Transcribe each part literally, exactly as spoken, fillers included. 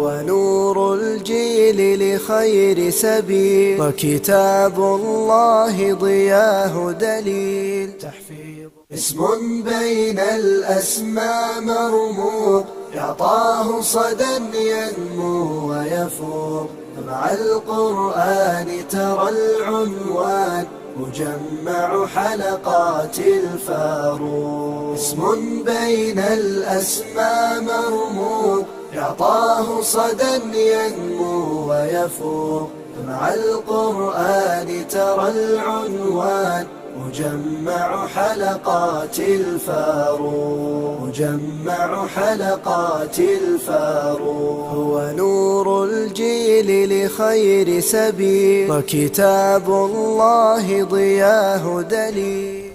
ونور الجيل لخير سبيل، وكتاب الله ضياه دليل. تحفيظ. اسم بين الأسماء مرموق، يعطاه صدى ينمو ويفوق. مع القرآن ترى العنوان، مجمع حلقات الفاروق. اسم بين الأسماء مرموق، يعطاه صدى ينمو ويفوق. مع القرآن ترى العنوان، مجمع حلقات الفاروق، مجمع حلقات الفاروق. هو نور الجيل لخير سبيل، وكتاب الله ضياه دليل.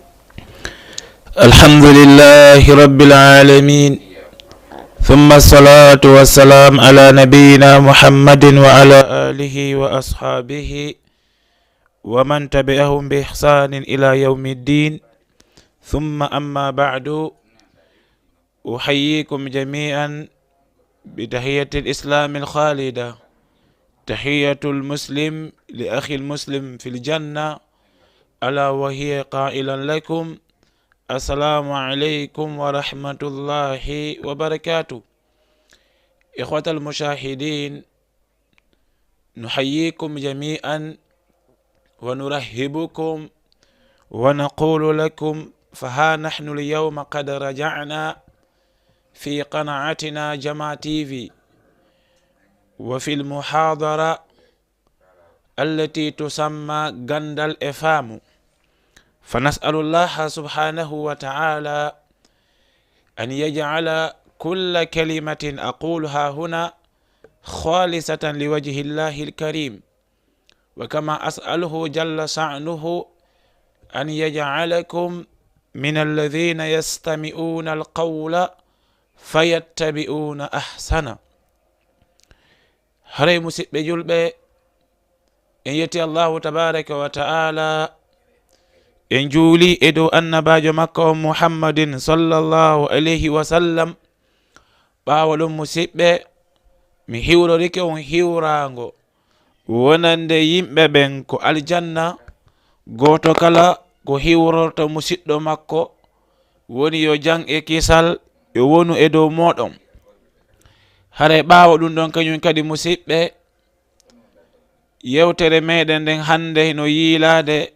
الحمد لله رب العالمين، ثم الصلاة والسلام على نبينا محمد وعلى آله وأصحابه ومن تبعهم بإحسان إلى يوم الدين. ثم أما بعد، أحييكم جميعا بتحية الإسلام الخالدة، تحية المسلم لأخي المسلم في الجنة، ألا وهي قائلا لكم: السلام عليكم ورحمة الله وبركاته. إخوة المشاهدين، نحييكم جميعا ونرحبكم ونقول لكم: فها نحن اليوم قد رجعنا في قناتنا جما تي في، وفي المحاضرة التي تسمى قندل إفام. فنسأل الله سبحانه وتعالى أن يجعل كل كلمة أقولها هنا خالصة لوجه الله الكريم، وكما أسأله جل شأنه أن يجعلكم من الذين يستمعون القول فيتبعون أحسنه. Haray, musiɓɓe julɓe, en yetti Allahu tabaraka wa ta'ala, en juuli e dow annabaajo makko on Muhammadin sallallahu alayhi wa sallam. Ɓaawo ɗum, musiɓɓe, mi hiwrorike on hiwraango wonande yimɓe ɓen ko aljanna, gooto kala ko hiwrorta musiɗɗo makko, woni yo jam e kisal yo wonu e dow mooɗon. Haray ɓaawo ɗum ɗon, kañum kadi, musiɓɓe, yewtere meɗen nden hannde hino yiilaade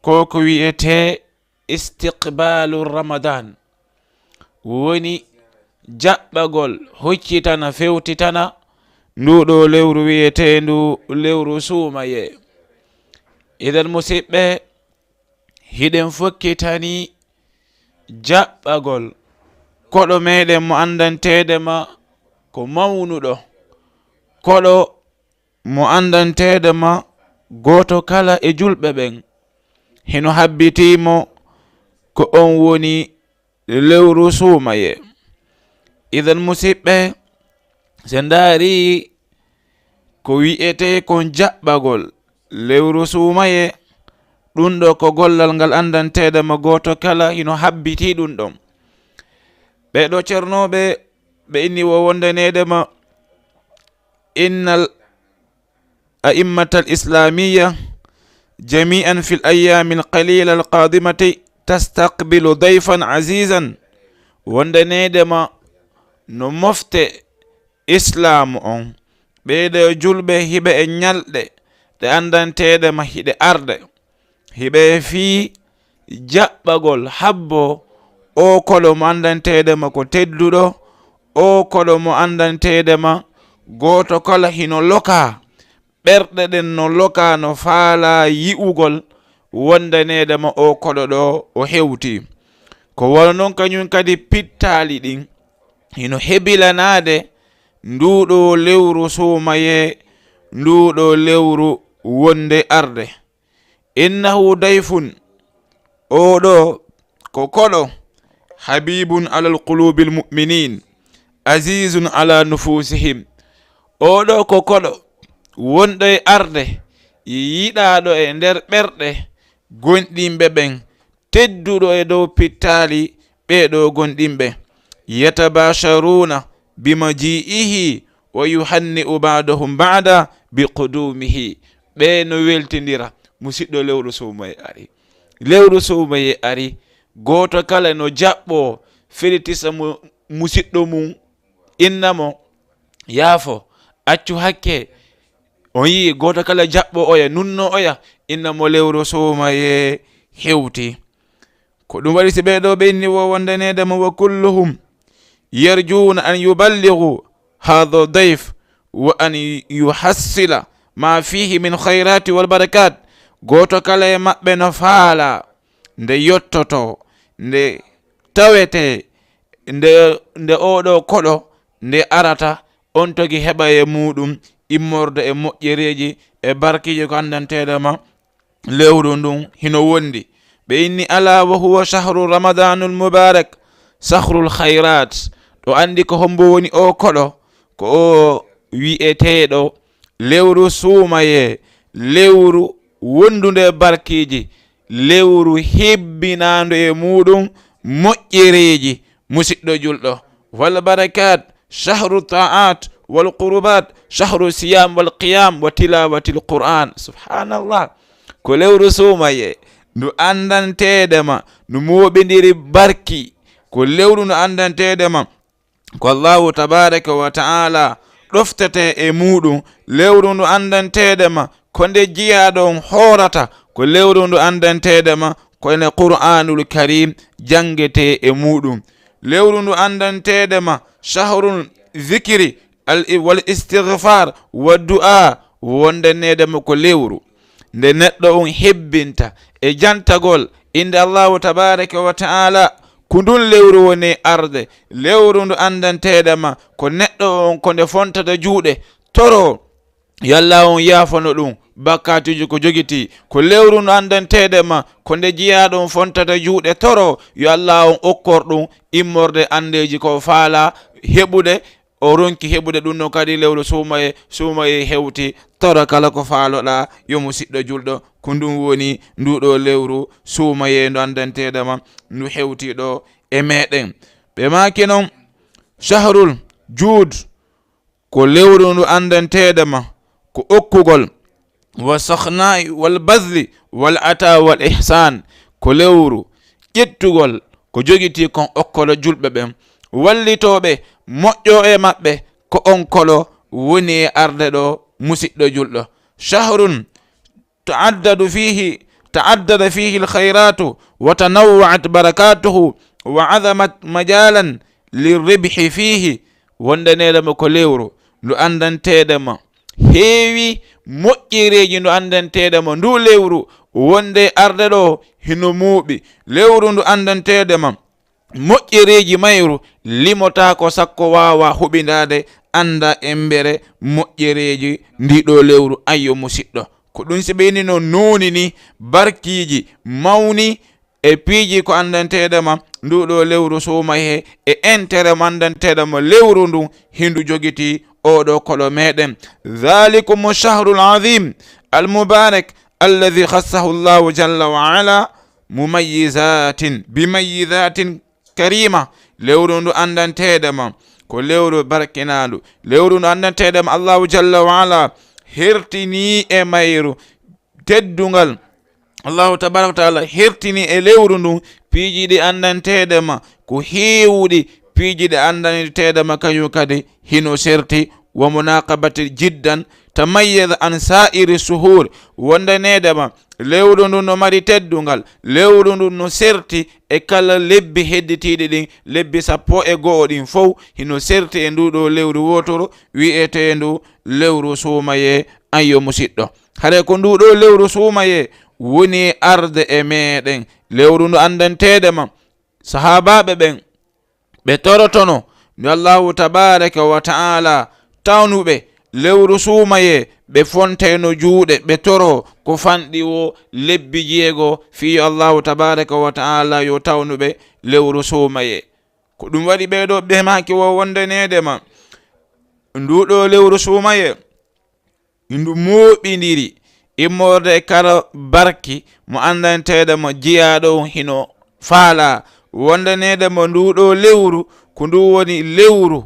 ko ko wi'etee istiqbaalu Ramadan, woni jaɓɓagol, hoccitana, fewtitana nduu ɗoo lewru wi'eteendu lewru suumayee. Idan, musiɓɓe, hiɗen fokkitani jaɓɓagol koɗo meɗen mo anndanteede ma ko mawnuɗo, koɗo mo anndanteede ma gooto kala e julɓe ɓen, hino habbitii mo ko on woni lewru suumayee. Idan, musiɓɓe, si en ndaarii ko wi'etee kon jaɓɓagol lewru suumayee, ɗum ɗoo ko gollal ngal anndanteede ma gooto kala hino habbitii ɗum ɗon. Ɓee ɗoo ceernooɓe, ɓe inni wo wondaneede ma: إن الأئمة الإسلامية جميعا في الأيام القليلة القادمة تستقبل ضيفا عزيزا. Wondaneede ma no mofte Islaamu on, ɓee ɗoo julɓe hiɓe e ñalɗe ɗe anndanteede ma hiɗe arde. Hiɓe fii jaɓɓagol, habboo oo koɗo mo anndanteede ma ko tedduɗo, oo koɗo mo anndanteede ma gooto kala hino lokaa. Ɓerɗe ɗen no lokaa, no faalaa yi'ugol wondaneede ma oo koɗo ɗoo o hewtii. Ko wano non kañum kadi pittaali ɗin hino hebilanaade nduu ɗoo lewru suumayee, nduu ɗoo lewru wonde arde. إنه ضيف, oo ɗoo ko koɗo, حبيب على قلوب المؤمنين، عزيز على نفوسهم. Oo ɗoo ko koɗo wonɗo e arde, yiɗaaɗo e nder ɓerɗe gomɗinɓe ɓen, tedduɗo e dow pittaali ɓee ɗoo gomɗinɓe. يتباشرون بمجيئه ويهنئ بعضهم بعضا بقدومه. Ɓe no weltindira, musiɗɗo, lewru suumaye ari. Lewru suumaye ari, gooto kala no jaɓɓoo, felitisa mu-, musiɗɗo mum, inna mo, yaafo, accu hakke. On yii gooto kala jaɓɓo oya, nunno oya, inna mo lewru suumaye hewti. Ko ɗum waɗi si ɓee ɗoo ɓe inni wo wondaneede mo, وكلهم يرجون أن يبلغوا هذا الضيف وأن يحصل ما فيه من خيرات والبركات. Gooto kala e maɓɓe no faala nde yottoto, nde tawete, nde, nde oo ɗoo koɗo nde arata, on togi heɓa e muuɗum immorde e moƴƴereeji e barkiiji ko anndanteeɗo ma lewru ndun hino wondi. Ɓe inni, ألا وهو شهر رمضان المبارك شهر الخيرات. Ɗo anndi ko hombo woni oo koɗo? Ko oo wi'eteeɗo lewru suumaye, lewru wondunde e barkiiji, lewru hebbinaandu e muuɗum moƴƴereeji, musiɗɗo julɗo. والبركات شهر الطاعات والقربات شهر الصيام والقيام وتلاوة القرآن. Subhanallah. Ko lewru suumaye, ndu anndanteede ma, ndu mooɓindiri barki. Ko lewru ndu anndanteede ma ko Allahu tabaraka wa ta'ala ɗoftete e muuɗum. Lewru ndu anndanteede ma ko nde jiyaaɗo on hoorata. Ko lewru ndu anndanteede ma ko nde Qur'aanul Kariim janngetee e muuɗum. Lewru ndu anndanteede ma شهر الذكر وال-، والاستغفار والدعاء. Wondaneede ma ko lewru nde neɗɗo on hebbinta e jantagol innde Allahu tabaraka wa ta'ala. Ko ndun lewru woni arde, lewru ndu anndanteede ma ko neɗɗo on ko nde fontata juuɗe, toro yo Allah on yaafano ɗum bakkaatuuji ko jogitii. Ko lewru ndu anndanteede ma ko nde jiyaaɗo on fontata juuɗe, toro yo Allah on okkor ɗum immorde anndeeji ko faala heɓude. O ronki heɓude ɗum non kadi lewru suumaye, suumaye hewti, toro kala ko faaloɗaa, yo musiɗɗo julɗo, ko ndun woni ndu ɗoo lewru suumaye ndu anndanteede ma, ndu hewti ɗoo e meɗen. Ɓe maaki non, شهر الجود, ko lewru ndu anndanteede ma ko okkugol, والسخاء والبذل والعطاء والإحسان, ko lewru ƴettugol ko jogitii kon okkolo julɓe ɓen, wallitooɓe moƴƴo e maɓɓe, ko on kolo woni e arde ɗoo, musiɗɗo julɗo. شهر تعدد فيه، تعدد فيه الخيرات وتنوعت بركاته وعظمت مجالا للربح فيه. Wondaneede ma ko lewru ndu anndanteede ma heewi moƴƴereeji, ndu anndanteede ma ndu lewru wonde arde ɗoo hino muuɓi. Lewru ndu anndanteede ma moƴƴereeji mayru limotaako sakko waawa huɓindaade annda embere moƴƴereeji ndi ɗoo lewru. Ayyo musiɗɗo, ko ɗum si ɓe inni no nuuni ni barkiiji mawni e piiji ko anndanteeɗe ma ndu ɗoo lewru suumaye e entere mo anndanteeɗe mo lewru ndun hindu jogitii oo ɗoo kolo meɗen. ذلكم الشهر العظيم المبارك الذي خصه الله جل وعلا مميزات بمميزات كريمة. Lewru ndu anndanteeɗe ma ko lewru barkinaandu, lewru ndu anndanteeɗe ma Allahu jalla wa ala hertinii e mayru teddungal. Allahu tabaraka wa taala hertinii e lewru ndun piiji ɗi anndanteeɗe ma ko heewuɗi, piiji ɗi anndanteeɗe ma kañum kadi hino serti. ومناقبة جدا تميز عن سائر الشهور. Wondaneede ma lewru ndun no mari teddungal, lewru ndun no serti e kala lebbi hedditiiɗi ɗin, lebbi sappo e go'o ɗin fow hino serti e ndu ɗoo lewru wooturu wi'eteendu lewru suumayee. Ayyo musiɗɗo, haray ko ndu ɗoo lewru suumayee woni arde e meɗen, lewru ndu anndanteeɗe ma sahaabaaɓe ɓen ɓe torotono ndu Allahu tabaraka wa taala tawnuɓe lewru suumayee, ɓe fontayno juuɗe, ɓe toro ko fanɗi wo lebbi jeego, fii yo Allahu tabaraka wa taala yo tawnuɓe lewru suumayee. Ko ɗum waɗi ɓee ɗoo ɓe maaki wo wondaneede ma ndu ɗoo lewru suumayee ndu mooɓindiri immorde e kala barki mo anndanteeɗo mo jiyaaɗo on hino faalaa. Wondaneede mo ndu ɗoo lewru ko ndu woni lewru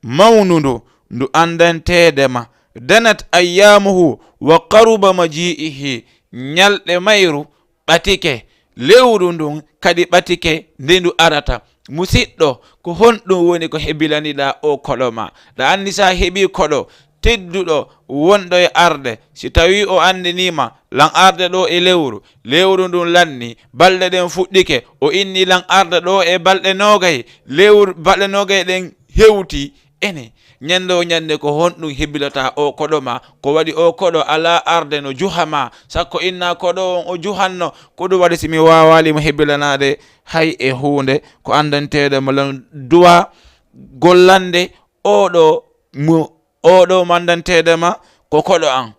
mawnundu, ndu anndanteede ma. Danat ayyaamuhu wa qaruba maji'ihi. Ñalɗe mayru ɓatike, lewru ndun kadi ɓatike nde ndu arata. Musiɗɗo, ko honɗum woni ko hebilaniɗaa o koɗo ma? Ɗa anndi si a heɓii koɗo tedduɗo wonɗo e arde, si tawii o anndiniima lan arde ɗoo e lewru, lewru ndun lanni, balɗe ɗen fuɗɗike, o inni lan arde ɗoo e balɗe noogay, lewru, balɗe noogay ɗen hewti, ene, ñande o ñande ko honɗum hebilataa o koɗo ma? Ko waɗi o koɗo alaa arde no juha ma? Sakko inna koɗo on o juhanno, ko ɗum waɗi si mi waawaali mo hebilanaade hay e huunde ko anndanteede mo lan duwa gollande oɗo mo, oɗo mo anndanteede ma ko koɗo an.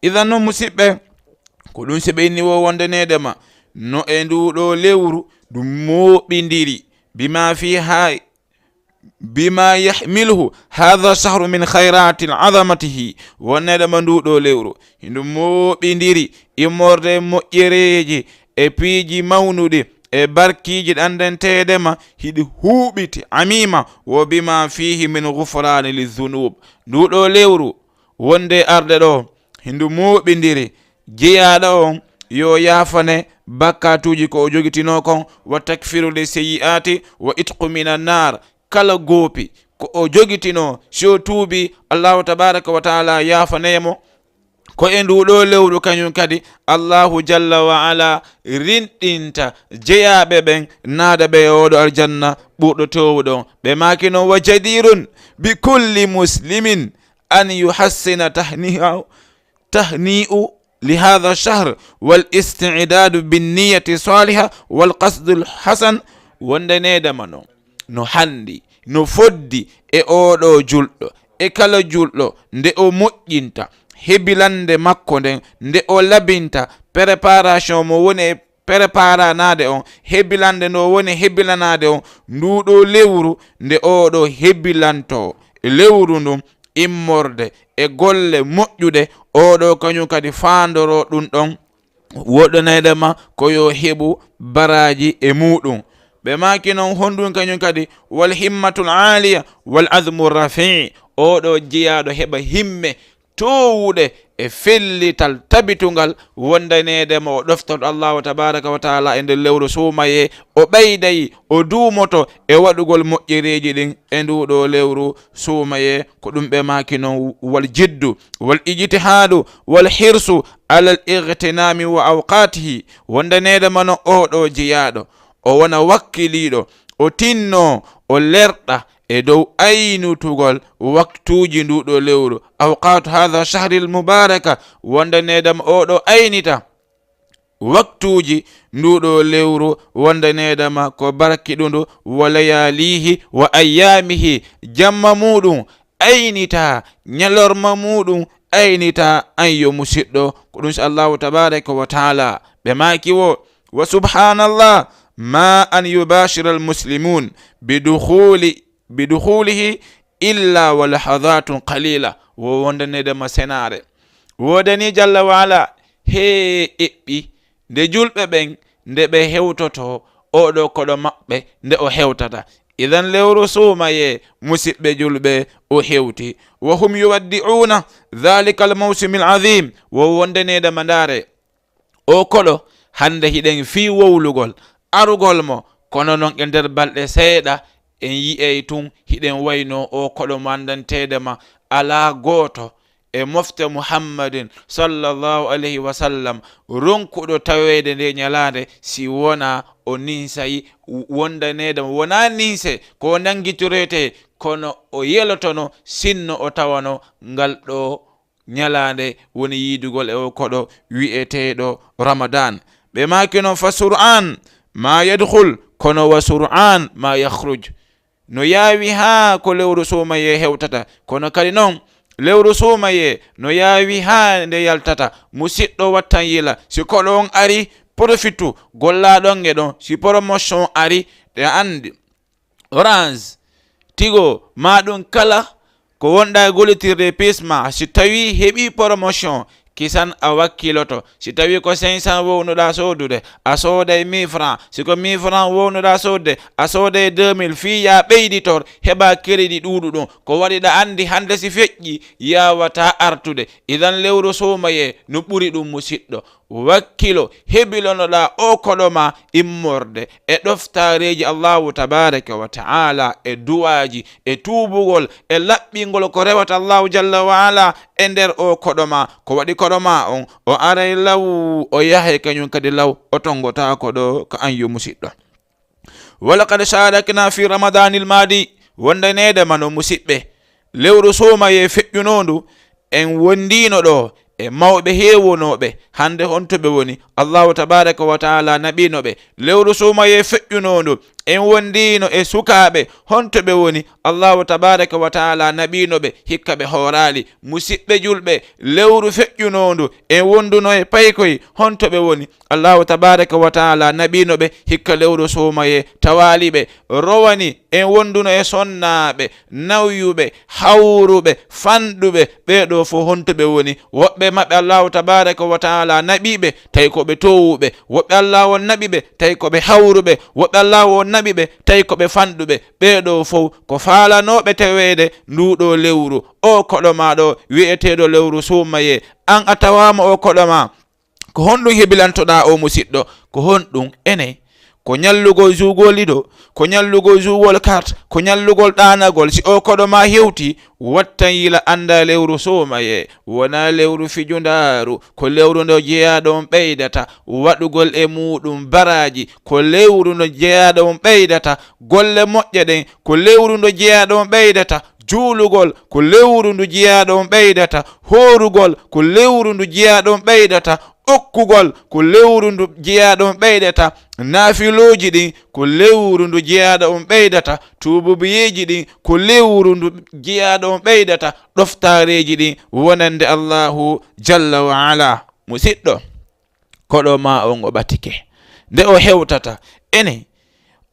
Idan non, musiɓɓe, ko ɗum si ɓe inni wo wondaneede ma no e ndu ɗo lewru ndu mooɓindiri bima fiha, bima yahmiluhu hadha shahru min khayrati azamatihi, wonneede ma ndu ɗo lewru hindu mooɓindiri immorde moƴƴereeji e piiji mawnuɗi e barkiiji ɗandanteede ma hiɗi huuɓiti amima wo bima fihi min ghufrani lidhunub. Ndu ɗo lewru wonde arde ɗo hindu mooɓindiri jeyaaɗo on yo yaafane bakkatuuji ko o jogitinoo kon, wa takfiru li seyyi'aati wa itqu min annar. Kala goopi ko o jogitinoo, si o tuubi, Allahu tabaraka wa taala yaafaneye mo. Ko e ndu ɗo lewru kañum kadi Allahu jalla wa ala rinɗinta jeyaaɓe ɓen naada ɓe e oɗo aljanna ɓurɗo towuɗo on. Ɓe maaki non, wa jadirun bi kulli muslimin an yuhassina tahni'u, tahni'u li hadha shahr wal isti'dadu bin niyati saliha wal qasdul hasan. Wonde needama non no hanndi, no foddi e oɗo julɗo, e kala julɗo nde o moƴƴinta hebilande makko nden, nde o labinta préparation mo woni e préparanaade on, hebilande no woni hebilanaade on ndu ɗo lewru, nde oɗo hebilanto lewru ndun immorde e golle moƴƴuɗe, oɗo kañum kadi faandoro ɗum ɗon woɗɗoneede ma ko yo heɓu baraaji e muɗum. Ɓe maaki non honɗum kañum kadi, wal himmatul aaliya wal azmu rafi'i, oɗo jeyaaɗo heɓa himme toowuɗe e fellital tabitungal wondaneede mo o ɗoftoto Allahu tabaraka wa taala e nder lewru suumaye, o ɓeyday, o duumoto e waɗugol moƴƴereeji ɗin e ndu ɗo lewru suumaye. Ko ɗum ɓe maaki non, wal jiddu wal ijtihaadu wal hirsu alal igtinaami wa awqaatihi, wondaneede ma no oɗo jeyaaɗo o wona wakkiliiɗo, o tinno, o lerɗa e dow aynitugol waktuuji ndu ɗo lewru, awqaatu hadha shahril mubaraka, wondaneede ma oɗo aynita waktuuji ndu ɗo lewru, wondaneede ma ko barkiɗundu, wa layaalihi wa ayyaamihi, jamma muɗum aynitaa, ñalorma muɗum aynitaa, an yo musiɗɗo. Ko ɗum si Allahu tabaraka wa taala ɓe maaki wo, wa subhanallah, ma an yubashira almuslimun bidukhuli, bidukhulihi illa wa lahadatun qalila, wo wondaneede ma senaare. Wodani jalla wa ala he eɓɓi nde julɓe ɓen, nde ɓe hewtoto oɗo koɗo maɓɓe, nde o hewtata. Idan lewru suumaye, musiɓɓe julɓe, o hewti. Wa hum yuwaddi'una dhalika almawsimi alazim, wo wondaneede ma ndaare. O koɗo, hannde hiɗen fii wowlugol arugol mo, kono non e nder balɗe seeɗa en yi'ay tun hiɗen waynoo o koɗo mandanteede ma alaa gooto e mofte Muhammadin sallallahu alayhi wa sallam ronkuɗo taweede nde ñalaande si wonaa o ninsay wondaneede mo. Wonaa ninse ko o nanngitoreetee, kono o yelotono sinno o tawano ngal ɗo ñalaande woni yiidugol e o koɗo wi'eteeɗo Ramadan. Ɓe maaki non, fa sur'an ma yadkhul, kono wa sur'an ma yakhruj. No yaawi haa ko lewru suumaye hewtata, kono kadi non lewru suumaye no yaawi haa nde yaltata. Musiɗɗo wattan yila, si koɗo on ari, profitu, gollaaɗon e ɗon, si promotion ari, ɗe anndi. Orange, Tigo, ma ɗum kala ko wonɗa e gollitirde e piis ma, si tawii heɓii promotion, Kisan a wakkiloto. Si tawi ko cinq cents wownuɗaa soodude, a sooday mille francs. Si ko mille francs wownuɗaa soodde, a sooday deux mille. Fii yaa ɓeyditor, heɓaa keredi ɗuuɗuɗum. Ko waɗi ɗa anndi hannde si feƴƴi, yaawataa artude. Idan lewru suumayee no ɓuri ɗum, musiɗɗo. Wakkilo, hebilonoɗaa o koɗo ma immorde e ɗoftaareeji Allahu tabaaraka wa ta'ala, e duwaaji, e tuubugol, e laɓɓingol ko rewata Allahu jalla wa ala e nder o koɗo ma. Ko waɗi koɗo ma on, o aray law, o yahay kañum kadi law, o tonngotaako ɗo ka an yo musiɗɗo. Walaqad sharakna fi Ramadanil madi, wondaneede ma no musiɓɓe. Lewru suumayee feƴƴunoondu, en wondiino ɗo e mawɓe heewonooɓe. Hannde honto ɓe woni? Allahu tabaaraka wa taala naɓiino ɓe. Lewru suumayee feƴƴunoondu, en wondiino e sukaaɓe. Honto ɓe woni? Allahu tabaaraka wa taala naɓiino ɓe, hikka ɓe hooraali. Musiɓɓe julɓe, lewru feƴƴunoondu, en wonduno e paykoy. Honto ɓe woni? Allahu tabaaraka wa taala naɓiino ɓe, hikka lewru suumayee tawaali ɓe. Rowani, en wonduno e sonnaaɓe, nawyuɓe, hawruɓe, fanɗuɓe. Ɓee ɗoo fof honto ɓe woni? Woɓɓe maɓɓe Allahu tabaaraka wa taala naɓii ɓe, tawi ko ɓe toowuɓe. Woɓɓe Allahu on naɓi ɓe, tawi ko ɓe hawruɓe. Woɓɓe Allahu on naɓi ɓe, tawi ko ɓe fanɗuɓe. Ɓee ɗoo fof ko faalanooɓe taweede nduu ɗoo lewru, o koɗo ma ɗo wi'eteeɗo lewru suumayee. An a tawaama o koɗo ma. Ko honɗum hebilantoɗaa o musiɗɗo? Ko honɗum? Ene, ko ñallugol juugol lido, ko ñallugol juugol carte, ko ñallugol ɗaanagol. Si o koɗo ma hewti, wattan yila annda lewru suumayee wonaa lewru fijundaaru, ko lewru ndo jeyaaɗo on ɓeydata waɗugol e muuɗum baraaji, ko lewru ndo jeyaaɗo on ɓeydata golle moƴƴe ɗen, ko lewru ndo jeyaaɗo on ɓeydata juulugol, ko lewru ndu jeyaaɗo on ɓeydata hoorugol, ko lewru ndu jeyaaɗo on ɓeydata okkugol, ko lewru ndu jeyaaɗo on ɓeydata naafilooji ɗin, ko lewru ndu jeyaaɗo on ɓeydata tuububiyeeji ɗin, ko lewru ndu jeyaaɗo on ɓeydata ɗoftaareeji ɗin wonande Allahu jalla wa ala. Musiɗɗo, koɗo ma on o ɓatike. Nde o hewtata, ene,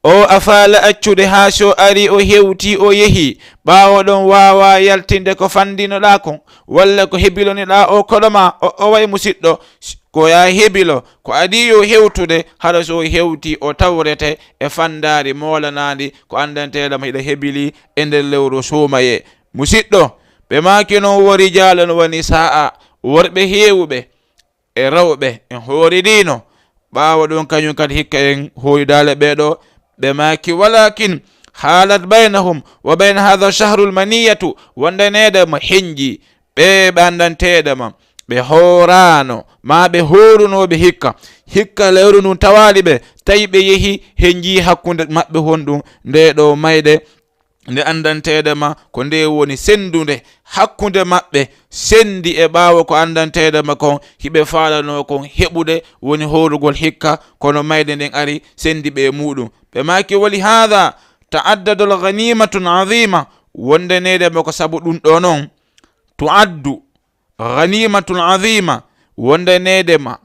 o a faala accude haa so ari o hewti o yehi, ɓaawo ɗon waawa yaltinde ko fanndinoɗaa kon, walla ko hebiloniɗaa o koɗo ma o, o way musiɗɗo, ko ya hebilo, ko adii yo hewtude, hara so hewti o tawrete e fanndaari moolanaandi ko anndanteeɗo ma hiɗa hebili e nder lewru suumayee. Musiɗɗo, ɓe maaki non wori jaalon woni saa'a, worɓe heewuɓe e rewɓe en hooridiino. Ɓaawo ɗum, kañum kadi hikka en hooridaale ɓee ɗoo, ɓe maaki, walakin halat baynahum wa bayna hadha shahrul maniyatu, wondaneede mo henji ɓe ɓe anndanteeɗo ma, ɓe hooraano, ma ɓe hoorunooɓe hikka. Hikka lewru ndun tawaali ɓe, tawi ɓe yehi, henji hakkunde maɓɓe honɗum? Nde ɗoo mayde nde anndanteeɗo ma, ko nde woni senndunde hakkunde maɓɓe, senndi e ɓaawo ko anndanteeɗo ma kon, hiɓe faalanoo kon heɓude, woni hoorugol hikka, kono mayde nden ari, senndi ɓe e muuɗum. Ɓe maaki, wali haadha ta'addadal ghanimatun azima, wondaneede ma ko sabu ɗum ɗoo non, tu'addu ghanimatun azima, wondaneede ma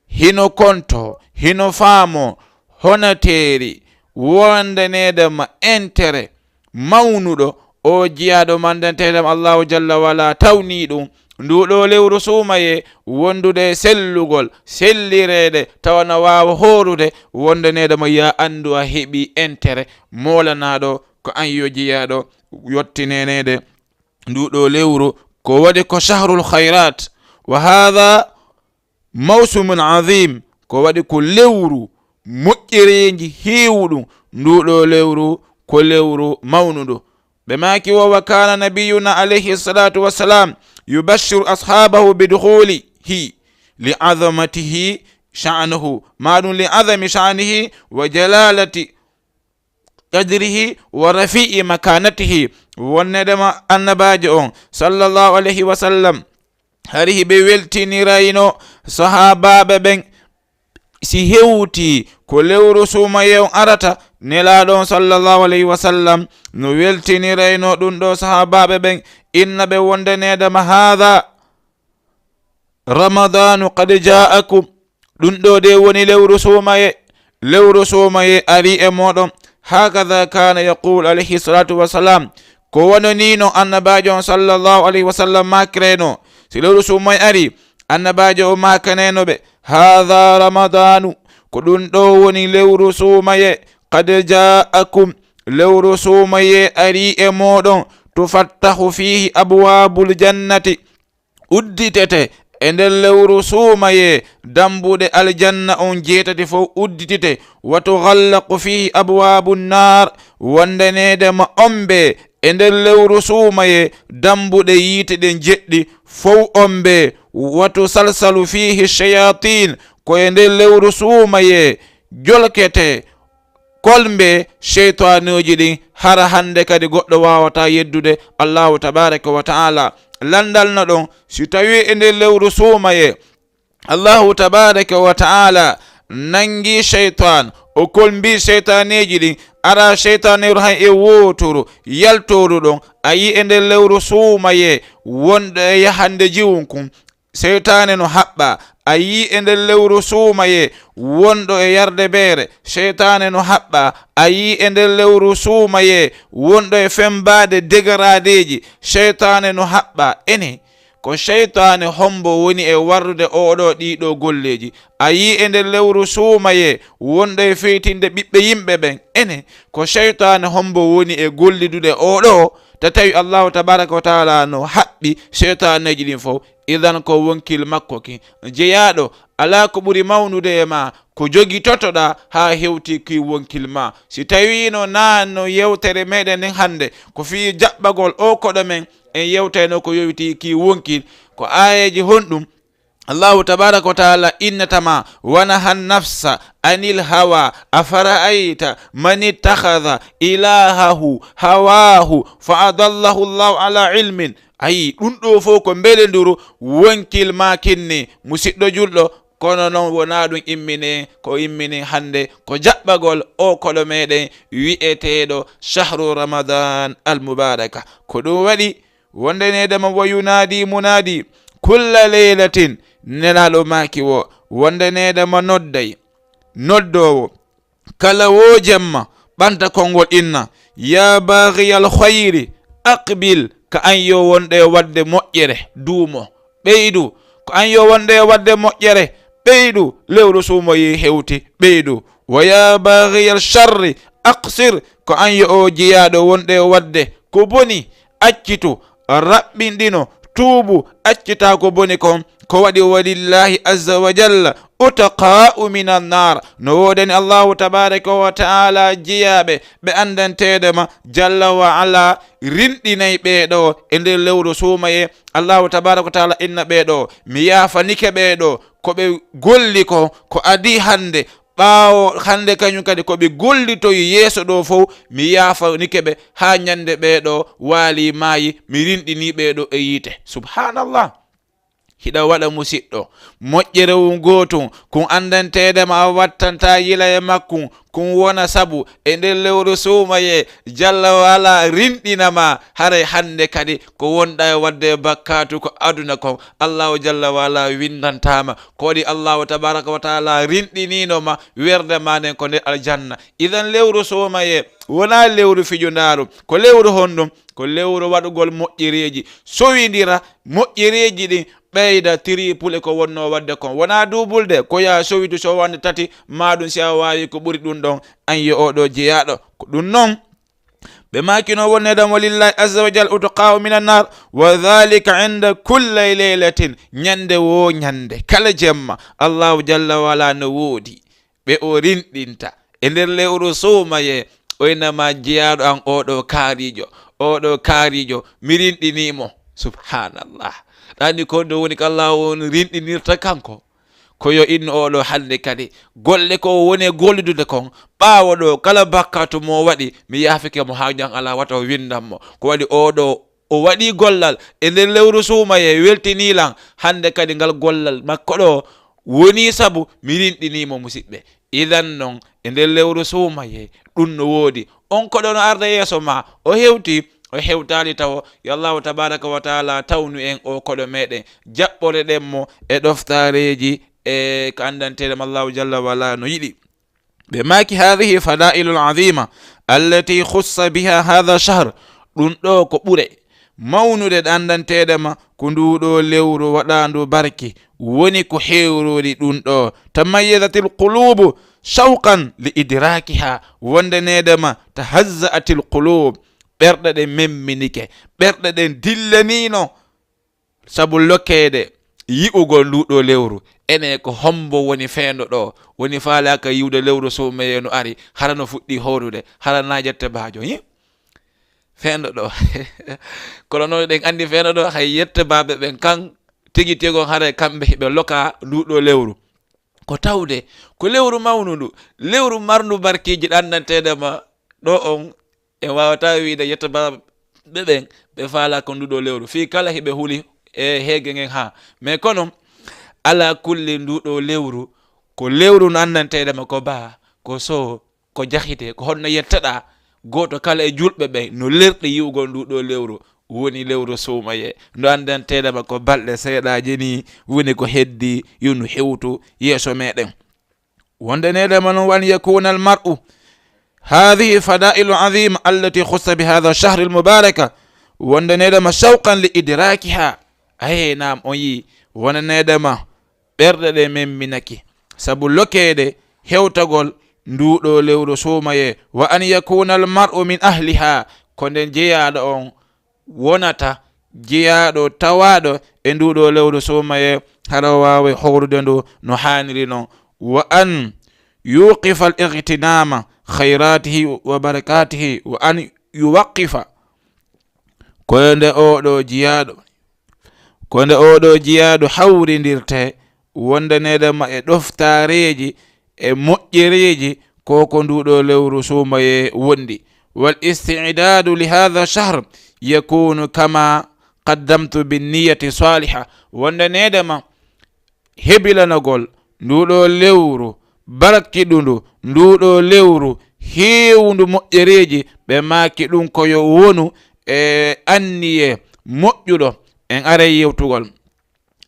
hino konto, hino faamo, honateeri, wondaneede ma intérêt mawnuɗo, o jiyaaɗo ma anndanteeɗo ma Allahu jalla wa ala tawni ɗum, nduu ɗoo lewru suumayee, wondude e sellugol, sellireede, tawa na waawa hoorude, wondaneede ma ya anndu a heɓi intérêt moolanaaɗo ko an yo jiyaaɗo yottineneede nduu ɗoo lewru, ko waɗi ko shahrul khayrat, wa hadha mawsumun azim, ko waɗi ko lewru moƴƴereendi heewuɗum, nduu ɗoo lewru ko lewru mawnundu. Ɓe maaki, wa, wa kana nabiyuna alayhi salatu wassalam yubashiru ashabahu biduhulihi li azamatihi sha'nuhu, ma ɗum li azami sha'nihi wa jalalati qadrihi wa rafi'i makanatihi, wonneɗema annabaajo on sallallahu alayhi wa sallam, hari hiɓe weltinirayno sahaabaaɓe ɓen si hewti ko lewru suumayee on arata. Nelaaɗo on sallallahu alayhi wa sallam no weltinirayno ɗum ɗo sahaabaaɓe ɓen, inna ɓe wondaneedema, haadha ramadanu qad ja'akum, ɗum ɗo de woni lewru suumayee, lewru suumayee ari e mooɗon. Hakadha kana yaqul alayhi salatu wassalam, ko wano ni no annabaajo on sallallahu alayhi wa sallam maakirayno, si lewru suumayee ari, Annabaajo o maakaneno ɓe, "Haadha Ramadaanu, ko ɗum ɗo woni lewru suumaye, qad jaakum, lewru suumaye arii e mooɗon, tufattahu fiihi abwaabul jannati, udditete e nder lewru suumaye dambuɗe aljanna on jeetati fow udditite, wa tughallaqu fiihi abwaabun naar, wondaneede ma ombe e nder lewru suumaye dambuɗe yiite ɗen jeɗɗi fow ombe, wa tusalsalu fiihi shayatin, ko e nder lewru suumaye jolkete kolmbe seytaanuuji ɗin, hara hannde kadi goɗɗo waawataa yeddude Allaahu tabaaraka wa ta'aala." Lanndal no ɗon, si tawii e nder lewru suumaye, Allaahu tabaaraka wa ta'aala nanngii seytaan, o kolmbii seytaaneeji ɗin, araa seytaaneeru hay e wooturu yaltooru ɗon, a yii e nder lewru suumaye wonɗo e yahande jiwun kun, seytaane no haɓɓa, a yii e nder lewru suumaye wonɗo e yarde beere, seytaane no haɓɓa, a yii e nder lewru suumaye wonɗo e femmbaade degaradeeji, seytaane no haɓɓa. Ene, ko seytaane hombo woni e warrude ooɗo ɗiiɗo golleeji? A yii e nder lewru suumaye wonɗo e feytinde ɓiɓɓe yimɓe ɓen? Ene, ko seytaane hombo woni e gollidude ooɗo? Ta tawi Allaahu tabaaraka wa ta'aala no haɓɓi seytaaneeji ɗin fow. Idan ko wonkil makko kin jeyaaɗo, alaa ko ɓuri mawnude e ma ko jogitotoɗaa haa hewti ki wonkil ma. Si tawiino naa no yewtere meɗen nden hannde ko fii jaɓɓagol o koɗo men, en yewtayno ko yowiti ki wonkil, ko aayeeji honɗum Allaahu tabaaraka wa ta'aala innata ma, "Wa naha nafsa anil hawa, afara'ayta man ittakhadha ilahahu hawahu fa adallahu Allahu ala ilmin." Ayi, ɗum ɗo fof ko mbelenduru wonkil ma kinni, musiɗɗo julɗo, kono noon wonaa ɗum immini, ko immini hannde ko jaɓɓagol o koɗo meɗen wi'eteeɗo shahru Ramadan al mubaraka. Ko ɗum waɗi wonde needema wa yunaadi munaadi kulla leylatin, Nelaaɗo maaki wo, wonde needema nodday noddoowo kala woo jemma, ɓanta konngol inna, "Ya baaghiyal khayri aqbil," ko an yo wonɗo e waɗde moƴƴere, duumo, ɓeydu, ko an yo wonɗo e waɗde moƴƴere, ɓeydu, lewru suumoyi hewti, ɓeydu, "Wa ya baaghiyal sharri aqsir," ko an yo o jeyaaɗo wonɗo e waɗde ko boni, accitu, raɓɓinɗino, tuubu, accitaa ko boni kon. Ko waɗi, walillahi azza wa jalla utaqaa'u minan naar. No woodani Allahu tabaaraka wa ta'ala jeyaaɓe ɓe anndanteede ma jalla wa ala, rinɗinay ɓee ɗoo e nder lewru suumaye. Allahu tabaaraka wa ta'ala inna ɓee ɗoo, mi yaafanike ɓee ɗoo ko ɓe golli ko, ko adii hannde, ɓaawo hannde kañum kadi ko ɓe gollitoyi yeeso ɗoo fof, mi yaafanike ɓe haa ñande ɓee ɗoo waali maayi, mi rinɗini ɓee ɗoo e yiite. Subhanallah. Hiɗa waɗa musiɗɗo moƴƴere won gootum, kun anndanteede ma a wattantaa yila e makkun, kun wona sabu e nder lewru suumaye jalla wa ala rinɗina ma, haray hannde kadi ko wonɗa e waɗde e bakkaatu ko aduna kon, Allahu jalla wa ala winndantaa ma. Ko waɗi Allahu tabaaraka wa taala rinɗiniino ma, werde ma nden ko nder aljanna. Idan lewru suumaye wonaa lewru fijundaaru. Ko lewru honɗum? Ko lewru waɗugol moƴƴereeji, sowindira moƴƴereeji ɗin, ɓeyda triple ko wonnoo waɗde kon. Wonaa duubulde, ko yaa sowitu sowande tati, maa ɗum si a waawi ko ɓuri ɗum ɗon, an yo oo ɗoo jeyaaɗo. Ko ɗum non. Ɓe maakino wonneeɗam, walillahi azza wa jal utqaa'u minan naar, wa dhalika inda kulli laylatin, ñande woo ñande, kala jemma, Allahu jalla wa ala no woodi ɓe o rinɗinta e nder lewru suumaye, o inna ma jeyaaɗo an, oo ɗoo kaariijo, oo ɗoo kaariijo, mi rinɗinii mo. Subhanallah. Ɗaani ko ɗum woni ko Allahu on rinɗinirta kanko. Ko yo innu oo ɗoo hannde kadi golle ko o woni e gollidude kon, ɓaawo ɗoo kala bakkaatu mo o waɗi, mi yaafike mo, haaju an alaa, wata o winndan mo. Ko waɗi oo ɗoo o waɗii gollal e nder lewru suumaye, weltinii lan, hannde kadi ngal gollal makko ɗoo wonii sabu mi rinɗinii mo, musiɓɓe. Idan non, e nder lewru suumaye, ɗum no woodi. On koɗo no arda yeeso ma, o hewti, o hewtaali tawo, yo Allahu tabaaraka wa taala tawnu en oo koɗo meɗen, jaɓɓore ɗen mo e ɗoftaareeji e ko anndanteeɗe mo Allahu jalla wa ala no yiɗi. Ɓe maaki, "Hadhihi fadaa'ilul azima allati khussa biha hadha shahr." Ɗum ɗoo ko ɓure mawnuɗe ɗe anndanteeɗe ma ko nduu ɗoo lewru waɗaandu barki, woni ko hewrori ɗum ɗo. Tamayyazatil qulubu shawqan li idrakiha, wonde needema tahazza'atil qulub, ɓerɗe ɗe memminike, ɓerɗe ɗen dillanino sabu lokeede yi'ugol ndu ɗo lewru. Ene ko hombo woni feendo ɗo, woni faalaka yi'ude lewru suumaye no ari, hara no fuɗɗi horude, hara na yette baajo, yi? Feendo ɗo. Kono noon eɗen anndi feendo ɗo, hay yette baaɓe ɓen kan tigi tigon haray kamɓe hiɓe loka ndu ɗo lewru. Ko tawde ko lewru mawnundu, lewru marndu barkiiji ɗanɗanteeɗe ma ɗo on, en waawata wiide yetta baaɓe ɓen, ɓe faala ko ndu ɗo lewru. Fii kala hiɓe huli e heege ngen haa. Mais kono, ala kulli ndu ɗo lewru, ko lewru no anndanteeɗe ma ko baa, ko soo, ko jahite, ko honno yettaɗaa gooto kala e julɓe ɓen no lerɗi yi'ugol ndu ɗo lewru, woni lewru suumaye. Ndu anndanteeɗe ma ko balɗe seeɗaaje ni, woni ko heddi yo ndu hewtu yeeso meɗen. Wonde neɗɗo ma non, wa an yakuna al mar'u, hadhihi fadailu azima allati khussa bi hadha ash-shahr al-mubaraka, wonde neɗɗo ma shawqan li idrakiha. Aye, naam, on yi, wonde neɗɗo ma ɓerɗe ɗe memminaki sabu lokeede hewtagol ndu ɗo lewru suumaye. Wa an yakuna al mar'u min ahliha, ko nden jeyaaɗo on wonata jeyaaɗo tawaaɗo e ndu ɗo lewru suumaye, hara waawe howrude ndu no haaniri non. Wa an yuqifa al igtinama khayratihi wa barakatihi, wa an yuwaqifa, ko nde oɗo jiyaaɗo, ko nde oɗo jiyaaɗo hawrindirte wonde neɗɗo ma e ɗoftaareeji e moƴƴereeji ko ko ndu ɗo lewru suumaye wondi. Wal isti'dadu li hadha shahr yakunu kama qaddamtu bin niyati saliha, wonde neɗɗo ma hebilanagol ndu ɗo lewru barkiɗundu, ndu ɗo lewru heewundu moƴƴereeji, ɓe maaki ɗum ko yo wonu e anniye moƴƴuɗo. En aray yewtugol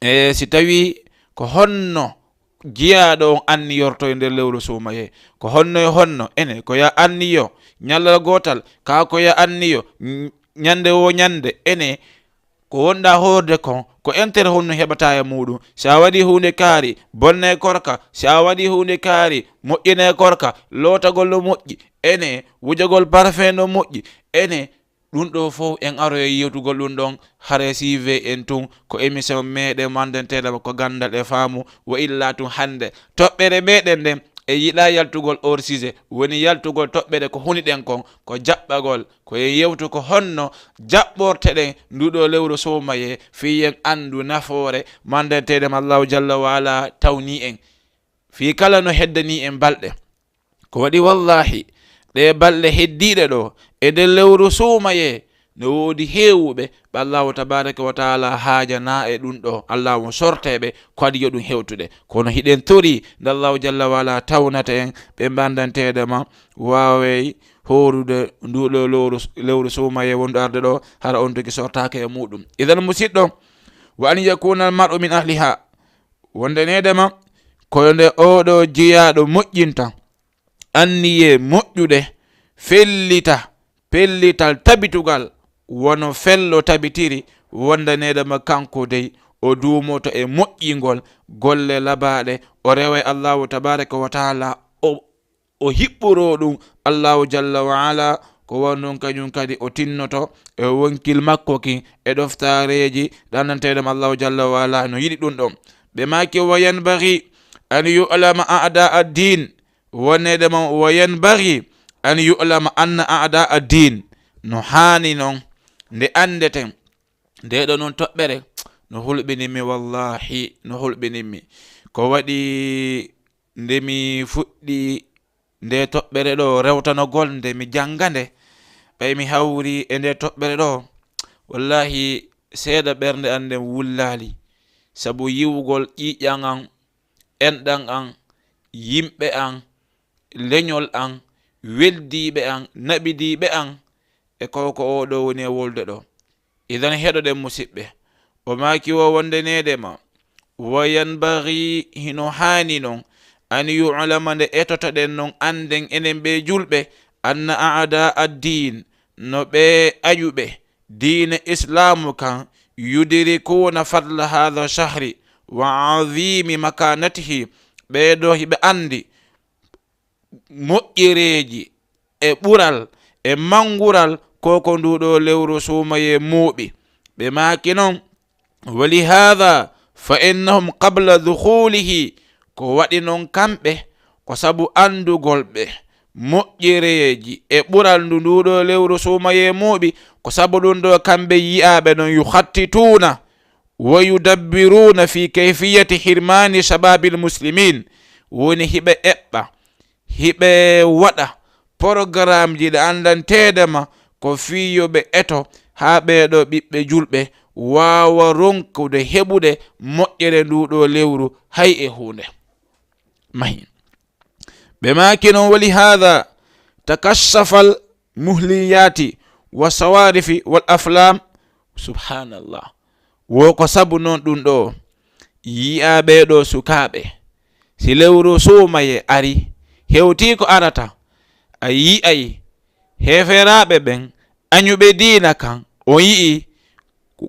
e si tawi ko honno jiyaaɗo on anniyorto e nder lewru suumaye, ko honno e honno, ene ko ya anniyo ñallal gootal, kaa ko ya anniyo ñ-, ñande wo ñande, ene ko wonɗaa hoorde kon, ko intérêt honno heɓataa e muuɗum? Si a waɗii huunde kaari, bonnee korka. Si a waɗii huunde kaari, moƴƴinee korka. Lootagol no moƴƴi, ene wujagol parfum no moƴƴi, ene ɗum ɗo fof en aroye yewtugol ɗum ɗon, hare C V en tun, ko émission meɗen manndanteeɗo ko ganndal e faamu, wo illa tun hannde. Toɓɓere meɗen nden, e yiɗa yaltugol hors sujet, woni yaltugol toɓɓere ko huniɗen kon, ko jaɓɓagol, ko en yewtu ko honno jaɓɓorteɗen ndu ɗo lewru suumaye, fii en anndu nafoore manndanteeɗo ma Allahu jalla wa ala tawni en. Fii kala no heddani en balɗe. Ko waɗi wallaahi, ɗe balɗe heddiiɗe ɗo, e nder lewru suumaye, no woodi heewuɓe ɓe Allahu tabaraka wa taala haajana e ɗum ɗo, Allahu sorte ɓe, ko adi yo ɗum hewtude. Kono hiɗen tori nde Allahu jalla wa ala tawnata en ɓe manndanteeɗo ma, waaway hoorude ndu ɗo lewru, lewru suumaye wondu arde ɗo, hara on tigi sortaaka e muuɗum. Idan musiɗɗo, wa an yakuna al mar'u min ahliha, wonde neɗɗo ma, ko nde oɗo jiyaaɗo moƴƴinta, anniye moƴƴuɗe, fellita, pellital tabitugal, wano fello tabitiri, wonde neɗɗo ma kanko dey, o duumoto e moƴƴingol golle labaaɗe, o rewa e Allahu tabaraka wa taala, o, o hiɓɓoro ɗum Allahu jalla wa ala, ko wano ɗum kañum kadi o tinnoto e wonkil makko kin e ɗoftaareeji ɗannanteeɗo mo Allahu jalla wa ala no yiɗi ɗum ɗon. Ɓe maaki, wa yanbaghi an yu'lama a'da ad-din, wonede mo, wa yanbaghi an yu'lama anna a'da ad-din, no haani non nde anndeten. Nde ɗo non toɓɓere no hulɓinimmi, wallahi, no hulɓinimmi. Ko waɗi nde mi fuɗɗi nde toɓɓere ɗo rewtanogol, nde mi jannga nde, ɓay mi hawri e nde toɓɓere ɗo, wallahi, seeɗa ɓernde an nden wullaali, sabu yi'ugol ƴiiƴan an, enɗan an, yimɓe an, leñol an, weldiiɓe an, naɓidiiɓe an, e ko, ko oɗo woni e wolde ɗo. Idan heɗoɗen, musiɓɓe. O maaki wo wonde neede ma, wa yanbaghi, hino haani non, an yu'lama, nde etotoɗen non, annden enen ɓe julɓe, anna a'da ad-din, no ɓe aƴuɓe diine islaamu kan, yudrikuuna fadla hadha shahri, wa azimi makanatihi, ɓee ɗoo hiɓe anndi moƴƴereeji e ɓural e manngural ko ko nduu ɗoo lewru suumayee mooɓi. Ɓe maaki noon, wa lihada fa innahum qabla duhulihi, ko waɗi noon kamɓe, ko sabu anndugol ɓe moƴƴereeji e ɓural ndu nduu ɗoo lewru suumayee mooɓi, ko sabu ɗum ɗoo kamɓe yi'aaɓe noon yuhattituuna wa yudabbiruna fi kayfiyati hirmani shababil muslimin, woni hiɓe eɓɓa, hiɓe waɗa programmeji ɗe anndanteeɗe ma ko fii yo ɓe eto haa ɓee ɗoo ɓiɓɓe julɓe waawa ronkude heɓude moƴƴere nduu ɗoo lewru hay e huunde. Mahi. Ɓe maaki noon, wali haada takassafal muhliyati wa sawarifi wal aflam. Subhanallah. Wo ko sabu noon ɗum ɗoo yi'aa ɓee ɗoo sukaaɓe, si lewru suumayee ari, hewtii ko arata, a yi'ay heeferaaɓe ɓen, añuɓe diina kan, o yi'i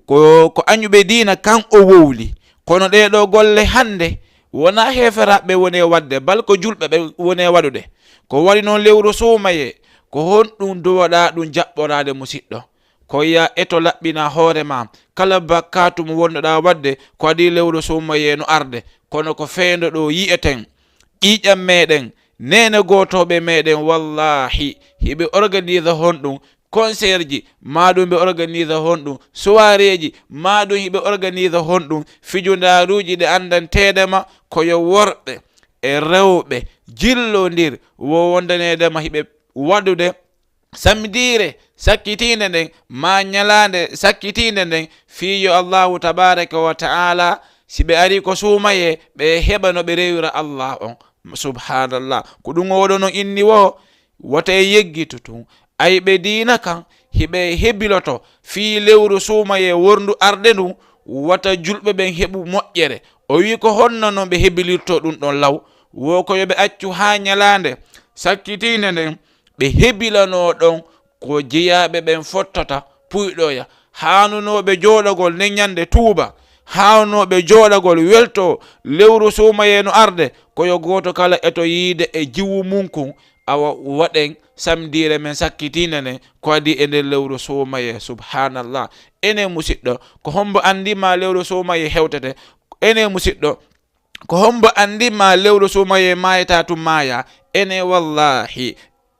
ko, ko añuɓe diina kan o wowli. Kono ɗee ɗoo golle hannde, wonaa heeferaaɓe woni e waɗde, bal ko julɓe ɓe woni e waɗude. Ko waɗi noon lewru suumayee, ko honɗum duwoɗaa ɗum jaɓɓoraade, musiɗɗo? Ko ya eto laɓɓina hoore ma, kala bakkaatu mo wonnoɗaa waɗde, ko adii lewru suumayee no arde. Kono ko feendo ɗoo yi'eten. Ƴiiƴam meɗen, neene gootooɓe meɗen, wallahi, hiɓe organise honɗum, concert ji, maa ɗum ɓe organise honɗum, soirée ji, maa ɗum hiɓe organise honɗum, fijundaaruuji ɗe anndanteeɗe ma, ko yo worɓe e rewɓe jillondir, wo wondaneede ma hiɓe waɗude samediire sakkitiinde nden, maa ñalaande sakkitiinde nden, fii yo Allahu tabaaraka wa ta'ala, si ɓe arii ko suumayee, ɓe heɓa no ɓe rewira Allah on. Subhanallah. Ko ɗum o waɗo non inni wo, wota e yeggitu tun. Ayɓe diina kan, hiɓe hebiloto fii lewru suumayee worndu arde ndun, wata julɓe ɓen heɓu moƴƴere. O wi'i ko honno non ɓe hebilirto ɗum ɗon law? Wo ko yo ɓe accu haa ñalaande sakkitiinde nden, ɓe hebilanoo ɗon ko jeyaaɓe ɓen fottata puyɗoya. Haanunooɓe jooɗagol nden ñande tuuba, haanunooɓe jooɗagol weltoo lewru suumayee no arde, ko yo gooto kala eto yiide e jiwu mun kun, awa waɗen samediire men sakkitiinde nden ko adii e nder lewru suumayee. Subhanallah. Enen musiɗɗo, ko hombo anndi ma lewru suumayee hewtete? Enen musiɗɗo, ko hombo anndi ma lewru suumayee maayata tun maaya? Ene wallahi,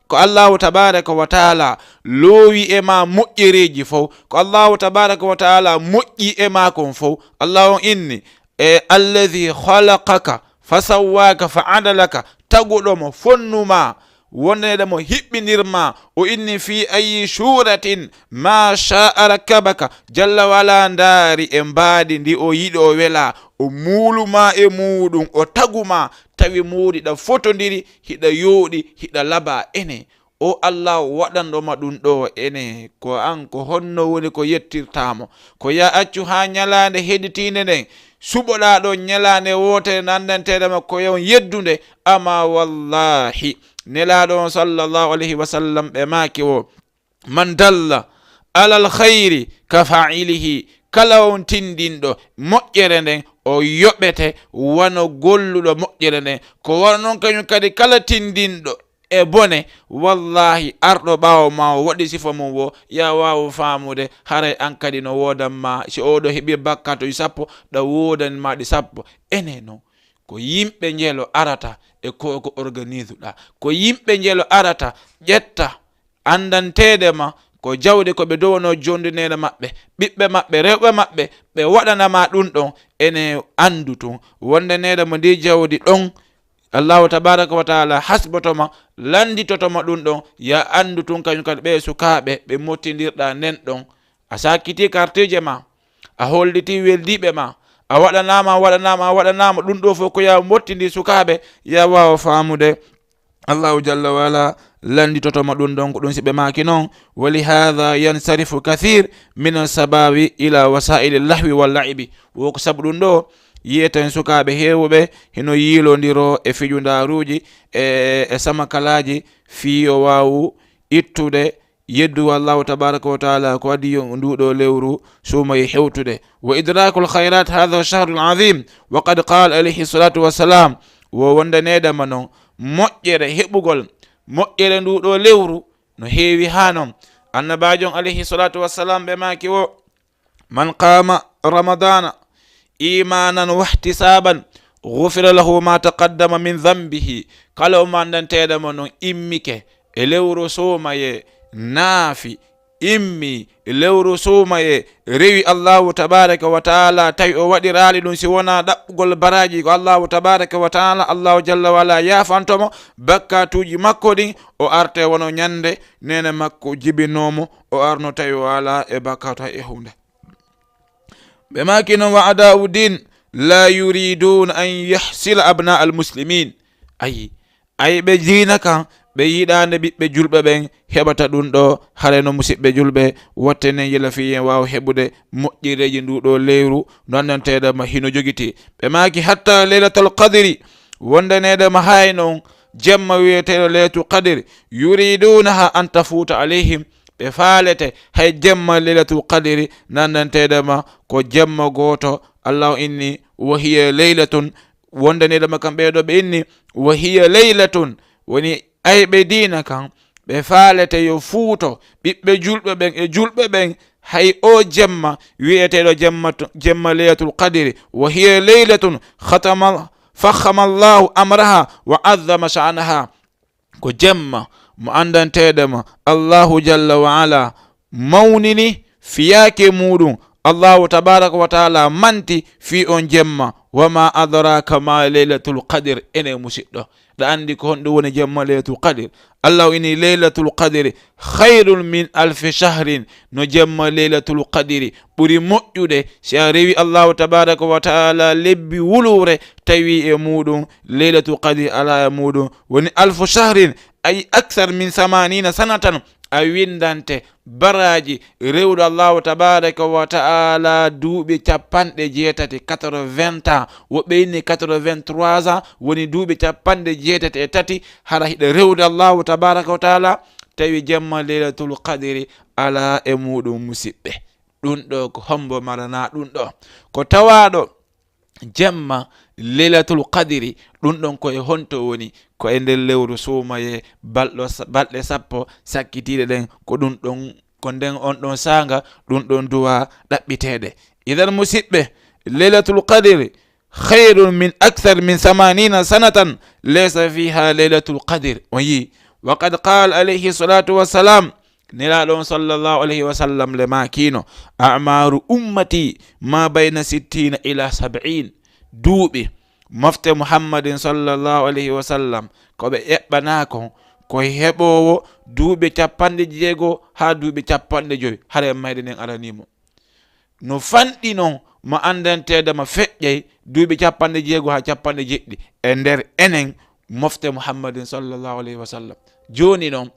ko Allahu tabaraka wa taala loowi e ma moƴƴereeji fow, ko Allahu tabaraka wa taala moƴƴi e ma kon fow. Allah on inni, e, "Alladhi khalaqaka fa sawwaka fa adalaka", taguɗo mo, fonnu ma, wondeede mo, hiɓɓindir ma, o inni, "Fi ayi suratin ma sha'a rakkabaka", jalla wala ndaari e mbaadi ndi o yiɗi, o wela, o muulu ma e muuɗum, o tagu ma, tawi muuɗi ɗa fotondiri, hiɗa yooɗi, hiɗa laba. Ene, o Allah waɗanɗo ma ɗum ɗo, ene, ko an, ko honno woni ko yettirtaa mo? Ko ya accu haa ñalaande heɗitiinde nden, suɓoɗaa ɗon ñalaande wootere nanndanteeɗe ma ko yon yeddunde, ama wallahi, Nelaaɗo on sallallahu alayhi wa sallam ɓe maaki wo, "Man dalla alal khayri ka fa'ilihi", kala on tindinɗo moƴƴere nden, o yoɓete wano golluɗo moƴƴere nden. Ko wano non kañum kadi kala tindinɗo e bone, wallahi, arɗo ɓaawo ma o waɗi sifa mum wo, ya waawu faamude, haray an kadi no woodan ma, si oɗo heɓi bakkaatuji sappo, ɗa woodan ma ɗi sappo. Ene non, ko yimɓe njelo arata e ko, ko organise ɗa. Ko yimɓe njelo arata, ƴetta, anndanteede ma ko jawɗe ko ɓe dowanoo jonde neene maɓɓe, ɓiɓɓe maɓɓe, rewɓe maɓɓe, ɓe waɗana ma ɗum ɗon, ene anndu tun wonde neene mo ndi jawdi ɗon, Allahu tabaraka wa taala hasboto ma, lannditoto ma ɗum ɗon, ya anndu tun kañum kadi ɓe sukaaɓe ɓe mottindirɗa nden ɗon. A sakkiti karteeji ma, a holliti weldiiɓe ma, a waɗanaama, a waɗanaama, a waɗanaama, ɗum ɗo fof ko ya mottindi sukaaɓe, ya waawa faamude. Allahu jalla wa ala lannditoto ma ɗum ɗon, ko ɗum si ɓe maaki noon. Wa li haadha yansarifu kathir min al-shababi ila wasaili lahwi wal laibi. Wo ko sabu ɗum ɗo, yiyeten sukaaɓe heewuɓe hino yiilondiro e fijundaaruuji e, e samakalaaji fii yo waawu ittude yeddu Allahu tabaraka wa taala ko adii yo nduɗo lewru suumaye hewtude. Wa idrakul khairat hadha shahrul azim. Wa qad qala alayhi salatu wassalam, wo wondaneɗama noon moƴƴere heɓugol moƴƴere nduɗo lewru no heewi ha noon. Annabajo on alayhi salatu wassalam ɓe maaki wo, man qama ramadana imanan wahtisaban ghufira lahu ma taqaddama min dhanbihi. Kala o mandanteɗama noon immike e lewru suumaye, naafi, immi lewru suumaye, rewi Allahu tabaraka wa taala, tawi o waɗirali ɗum si wona ɗaɓɓugol baraji ko Allahu tabaraka wa taala, Allahu jalla wa ala yafantomo bakkatuji makko ɗin, o arte wono ñande nene makko jibinomo, o arno tawi o ala e bakkata e hunde. Ɓe maaki noon, wa ada'u din la yuriduna an yahsila abna al muslimin. Ayi, ayi ɓe diina kan, ɓe yiɗande ɓiɓɓe julɓe ɓen heɓata ɗum ɗo. Hare no musiɓɓe julɓe, wattenen yila fi yen waawa heɓude moƴƴireeji ndu ɗo lewru, no anndanteɗama hino jogiti. Ɓe maaki hatta leylatal qadri, wondaneɗama hay noon jemma wiyeteɗo leylatul qadri, yuridunaha an tafuta alayhim, ɓe faalete hay jemma leylatul qadri nandanteɗama ko jemma gooto. Allahu inni, wa hiya leylatun, wondaneɗama kam ɓeɗo ɓe inni, wa hiya leylatun, woni ay ɓe diina kan, ɓe faalete yo fuuto ɓiɓɓe julɓe ɓen e julɓe ɓen hay o jemma wiyeteɗo jemma to- jemma leylatul qadri. Wa hiya leylatun khatama, fakhama Allahu amraha wa azzama sha'naha. Ko jemma mo anndanteɗama Allahu jalla wa ala mawnini fiyaake muɗum. Allahu tabaraka wa taala manti fi on jemma. Wa ma adraka ma leylatul qadr. Ene musiɗɗo, ɗa anndi ko honɗum woni jemma leylatul qadr? Allahu ini leylatul qadri khayrun min alfi shahrin. No jemma leylatul qadri ɓuri moƴƴude si a rewi Allahu tabaraka wa taala lebbi wuluure, tawi e muɗum leylatul qadri ala e muɗum, woni alfu shahrin, ay akthar min samanina sanatan. A windante baraji rewɗo Allahu tabaraka wa taala duuɓi capanɗe jeetati, quatre-vingts ans, woɓɓe inni quatre-vingt-trois ans, woni duuɓi capanɗe jeetati e tati. Hara hiɗa rewde Allahu tabaraka wa taala, tawi jemma leylatul qadri ala e muɗum, musiɓɓe. Ɗum ɗo ko hombo marana ɗum ɗo? Ko tawaɗo jemma leylatul qadri, ɗum ɗon ko e honto woni? Ko e nder lewru suumaye, balɗo sa- balɗe sappo sakkitiiɗe ɗen. Ko ɗum ɗon, ko nden on ɗon saanga ɗum ɗon duwa ɗaɓɓiteede. Idan musiɓɓe, leylatul qadri khayrun min akthar min samanina sanatan laysa fiha leylatul qadr. On yi, wa qad qala alayhi salatu wassalam, Nelaaɗo on sallallahu alayhi wa sallam le maakino, a'maru ummati ma bayna sittina ila sab'in. Duuɓi mofte Muhammadin sallallahu alayhi wa sallam ko ɓe eɓɓanaa kon, ko heɓoowo duuɓi capanɗe jeego haa duuɓi capanɗe joy. Hare mayde nden aranimo. No fanɗi non ma anndanteede ma feƴƴay duuɓi capanɗe jeego haa capanɗe jeɗɗi e nder enen mofte Muhammadin sallallahu alayhi wa sallam. Jooni non,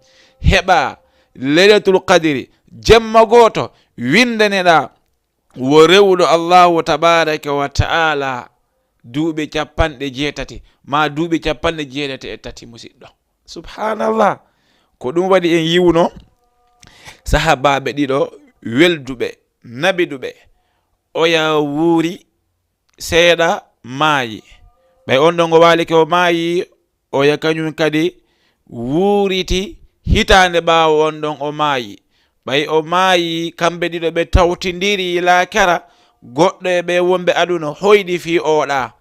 heɓa Leylatul Qadri, jemma gooto, winndaneɗaa wo rewuɗo Allahu tabaraka wa ta'ala duuɓi capanɗe jeetati, ma duuɓi capanɗe jeetati e tati, musiɗɗo. Subhanallah. Ko ɗum waɗi en yiwuno sahabaaɓe ɗiɗo welduɓe, nabiduɓe. Oya wuuri seeɗa, maayi. Ɓay on ɗon o waalike o maayi, oya kañum kadi wuuriti hitaande ɓaawo on ɗon o maayi. Ɓay o maayi, kamɓe ɗiɗo ɓe tawtindiri laakara, goɗɗo e ɓe wonɓe aduna hoyɗi fii oɗa.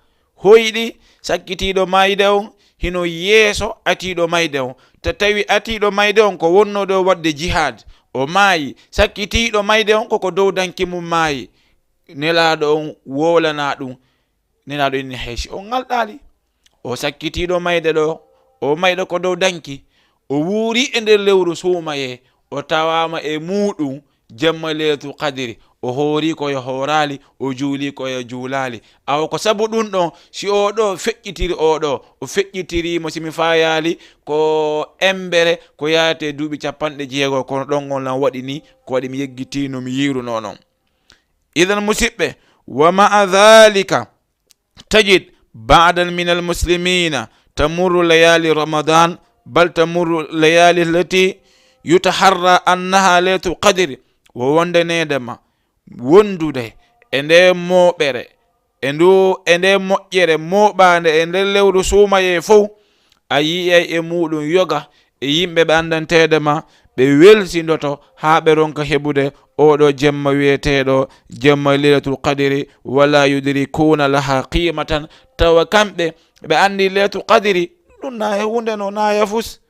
Hoyɗi, sakkitiiɗo maayde on hino yeeso atiiɗo mayde on. Ta tawi atiiɗo mayde on ko wonnoo ɗo waɗde jihaad, o maayi. Sakkitiiɗo mayde on koko dow danki mum maayi. Nelaaɗo on wowlanaa ɗum. Nelaaɗo inni hay si on ŋalɗaali. O sakkitiiɗo mayde ɗo, o mayɗo ko dow danki. O wuuri e nder lewru suumayee, o tawaama e muuɗum jemma Leylatul Qadri. O hoori ko yo hooraali, o juuli ko yo juulaali. Awa ko sabu ɗum ɗon, si oo ɗoo feƴƴitiri oo ɗoo, o feƴƴitirii mo, si mi faayaali, ko embere, ko yaate duuɓi capanɗe jeego, kono ɗon on lan waɗi nii, ko waɗi mi yeggitii no mi yiirunoo non. Idan musiɓɓe, wa ma'a dhalika, تجد بعضا من المسلمين تمر ليالي رمضان، بل تمر الليالي التي yutaharra annaha laylatul qadri, wo wondaneede ma wondude e nde mooɓere, e ndu, e nde moƴƴere mooɓaande e nder lewru suumayee fow, a yi'ay e muuɗum yoga e yimɓe ɓe anndanteede ma, ɓe welsindoto haa ɓe ronka heɓude oo ɗoo jemma wi'eteeɗo jemma Leylatul Qadri, wala yudrikuuna laha qimatan, tawa kamɓe ɓe anndi Leylatul Qadri, ɗum na e huunde no na yafus.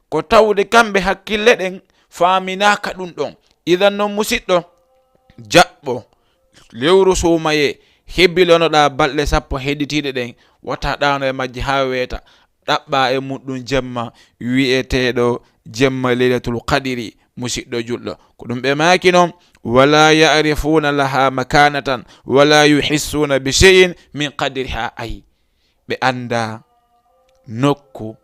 Ko tawde kamɓe hakkille ɗen faaminaaka ɗum ɗon. Idan non, musiɗɗo, jaɓɓo lewru suumayee, hebbilonoɗaa balɗe sappo hedditiiɗe ɗen, wata ɗaano e majje haa weeta, ɗaɓɓa e muɗum jemma wi'eteeɗo jemma Leylatul Qadiri, musiɗɗo julɗo. Ko ɗum ɓe maaki non, wala ya'rifuuna laha makanatan, wala yuhissuuna bi shay'in min qadriha. Ay, ɓe annda nokku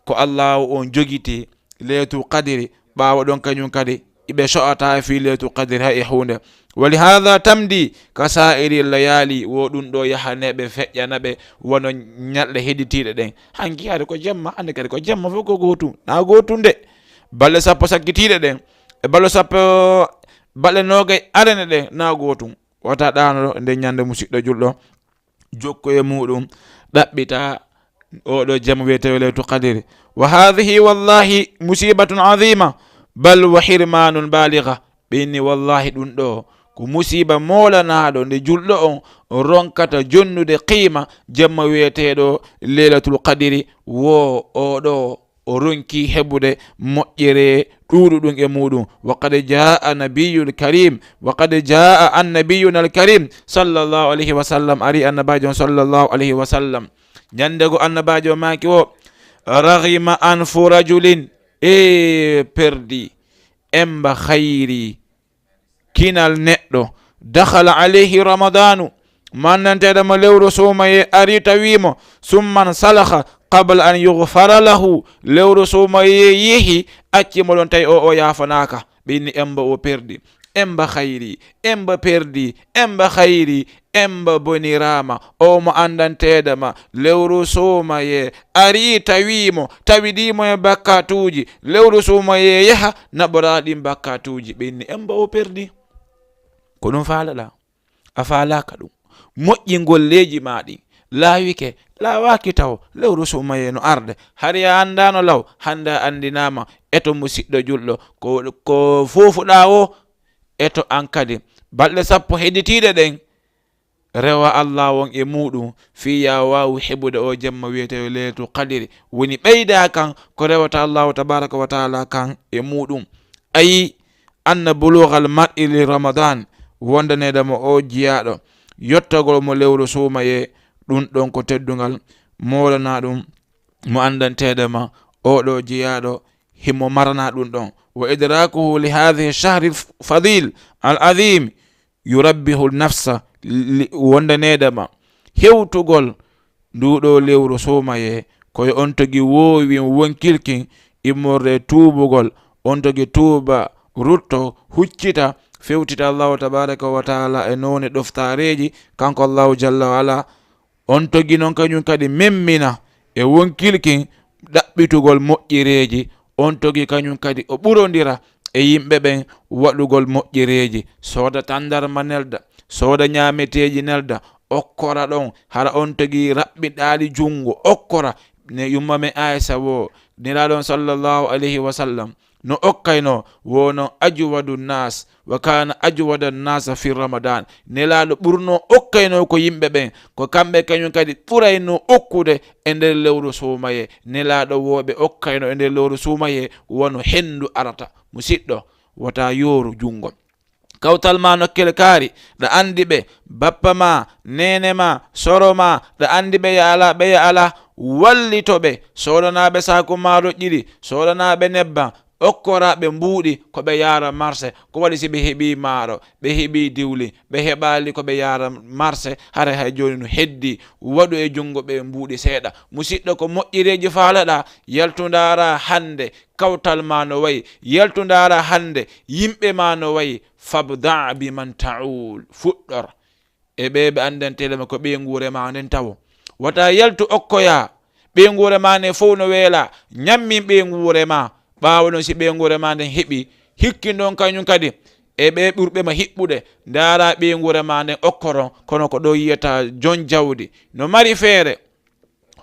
ko Allahu on jogiti Leylatul Qadri, ɓaawo ɗon kañum kadi iɓe so'ata fii Leylatul Qadri hay e huunde. Wa li hadha tamdi ka sa'iri layali, wo ɗum ɗo yahaneɓe feƴƴanaɓe wano ñalɗe hedditiiɗe ɗen. Hanki hari ko jemma, hannde kadi ko jemma, fof ko gootum, na gootum de. Balɗe sappo sakkitiiɗe ɗen, e balɗe sappo, balɗe noogay arene ɗen, na gootum. Wata ɗaano nde ñande, musiɗɗo julɗo. Jokko e muɗum, ɗaɓɓita oɗo jam wiyeteeɗo Leylatul Qadri. Wa hadhihi wallahi musibatun azima, bal wa hirmanun baligha. Ɓe inni, wallahi, ɗum ɗo ko musiba moolanaɗo nde julɗo on ronkata jonnude qiima jamma wiyeteeɗo Leylatul Qadri, wo oɗo o ronki heɓude moƴƴere ɗuuɗuɗum e muɗum. Wa qad jaa nabiyul karim, wa qad jaa annabiyuna al karim sallallahu alayhi wa sallam, ari annabajo on sallallahu alayhi wa sallam. Ñande go annabajo maaki o, raghima anfu rajulin, e perdi, emba khayri, kinal neɗɗo, dakhala alayhi ramadanu, mannanteɗo mo lewru suumayee ari tawi mo, summan salaha qabla an yughfara lahu, lewru suumayee yehi, acci mo ɗon tawi o, o yaafanaaka. Ɓe inni, emba o perdi, emba khayri, emba perdi, emba khayri, emba bonirama. O mo anndanteɗo ma lewru suumayee ari tawi mo, tawidi mo e bakkatuuji, lewru suumayee yaha naɓora ɗin bakkatuuji. Ɓe inni, emba o perdi. Ko ɗum faalaɗa? A faalaaka ɗum. Moƴƴi golleeji ma ɗin. Laawike, laawaaki taw. Lewru suumayee no arde. Hari a anndaano law, hannde a anndinaama. Eto musiɗɗo julɗo, ko, ko foofuɗaa o, eto an kadi. Balɗe sappo hedditiiɗe ɗen, rewa Allah on e muɗum, fii ya waawu heɓude o jamma wiyeteeɗo Leylatul Qadri. Woni ɓeyda kan ko rewata Allahu tabaraka wa taala kan e muɗum. Ayi, anna bulughal mar'i li Ramadan, wondaneede mo o jiyaaɗo, yottagol mo lewru suumayee, ɗum ɗon ko teddungal moolana ɗum mo anndanteeɗo ma, oɗo jiyaaɗo, himo marana ɗum ɗon. Wa idrakuhu li hadhihi shahri fadil al azim, yurabbihu nafsa, li-, wondaneede ma hewtugol ndu ɗo lewru suumayee, ko e on togi woowi wonkilkin immorde tuubugol, on togi tuuba, rutto, huccita, fewtita Allahu tabaraka wa taala e noone ɗoftaareeji, kanko Allahu jalla wa ala. On togi non kañum kadi memmina e wonkilkin ɗaɓɓitugol moƴƴereeji, on togi kañum kadi o ɓurondira e yimɓe ɓen waɗugol moƴƴereeji, sooda tandarma nelda, sooda ñaameteeji nelda, okkora ɗon, hara on togi raɓɓiɗaali junngo, okkora. Ne yumma men Aisha wo, Nelaaɗo on sallallahu alayhi wa sallam no okkayno, wono ajwadu nas, wa kana ajwada nasa fi Ramadan. Nelaaɗo ɓurno okkayno ko yimɓe ɓen, ko kamɓe kañum kadi ɓurayno okkude e nder lewru suumayee. Nelaaɗo wo ɓe okkayno e nder lewru suumayee, wano henndu arata. Musiɗɗo, wota yooru junngo. Kawtal ma nokkel kaari, ɗa anndi ɓe, bappa ma, neene ma, soro ma, ɗa anndi ɓe ya ala, ɓe ya ala, wallito ɓe, soodanaa ɓe saaku maaro ɗiɗi, soodanaa ɓe nebbam, okkora ɓe mbuuɗi ko ɓe yaara marse. Ko waɗi si ɓe heɓii maaro, ɓe heɓii diwlin, ɓe heɓaali ko ɓe yaara marse, hara hay jooni no heddi, waɗu e junngo ɓe mbuuɗi seeɗa. Musiɗɗo, ko moƴƴireeji faalaɗaa, yaltu ndaara hannde, kawtal ma no wayi, yaltu ndaara hannde, yimɓe ma no wayi, fabda bi man ta'ul, fuɗɗor e ɓe ɓe anndanteeɗo ma ko ɓeynguure ma nden tawo. Wata yaltu okkoya, ɓeynguure ma ne fow no weela, ñammin ɓeynguure ma, Ɓaawo ɗon, si ɓeynguure ma nden heɓi, hikkinɗon kañum kadi e ɓee ɓurɓe ma hiɓɓude. Ndaara ɓeynguure ma nden okkoron, kono ko ɗo yiyata jon jawdi. No mari feere,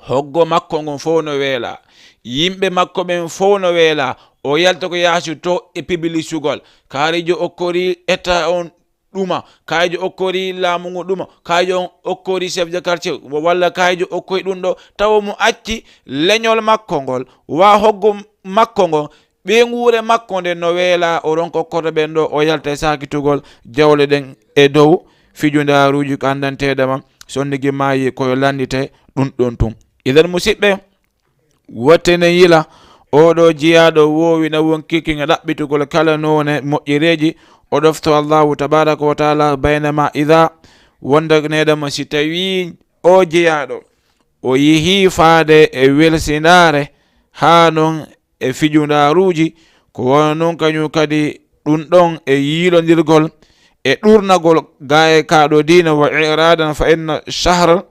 hoggo makko ngon fow no weela. Yimɓe makko ɓen fow no weela. O yalta ko yaasi to e pibilisugol. Kaarijo okkori eta on ɗuma, kayjo okkori laamu ngu ɗuma, kayjo on okkori chef de quartier, walla kayjo okkori ɗum ɗo, tawa mo acci leñol makko ngol, wa hoggo makko ngon, ɓeynguure makko nden no weela, o ronka okkorɗo ɓen ɗo, o yalta e sakitugol jawle ɗen e dow fijundaaruuji ko anndanteeɗo ma, sonnigi maayi koyo lanndite ɗum ɗon tun. Idan, musiɓɓe, wottene yila, oɗo jiyaaɗo woowi na won kikiŋe ɗaɓɓitugol kala noone moƴƴereeji, o ɗofto Allahu tabaraka wa taala, baynama ida, wonda neɗɗo mo si tawi o jiyaaɗo o yehi faade e welsindaare, haa non e fijundaaruuji, ko wano non kañum kadi ɗum ɗon e yiilondirgol e ɗurnagol ga e ka ɗo diina, wa iradan fa inna shahr,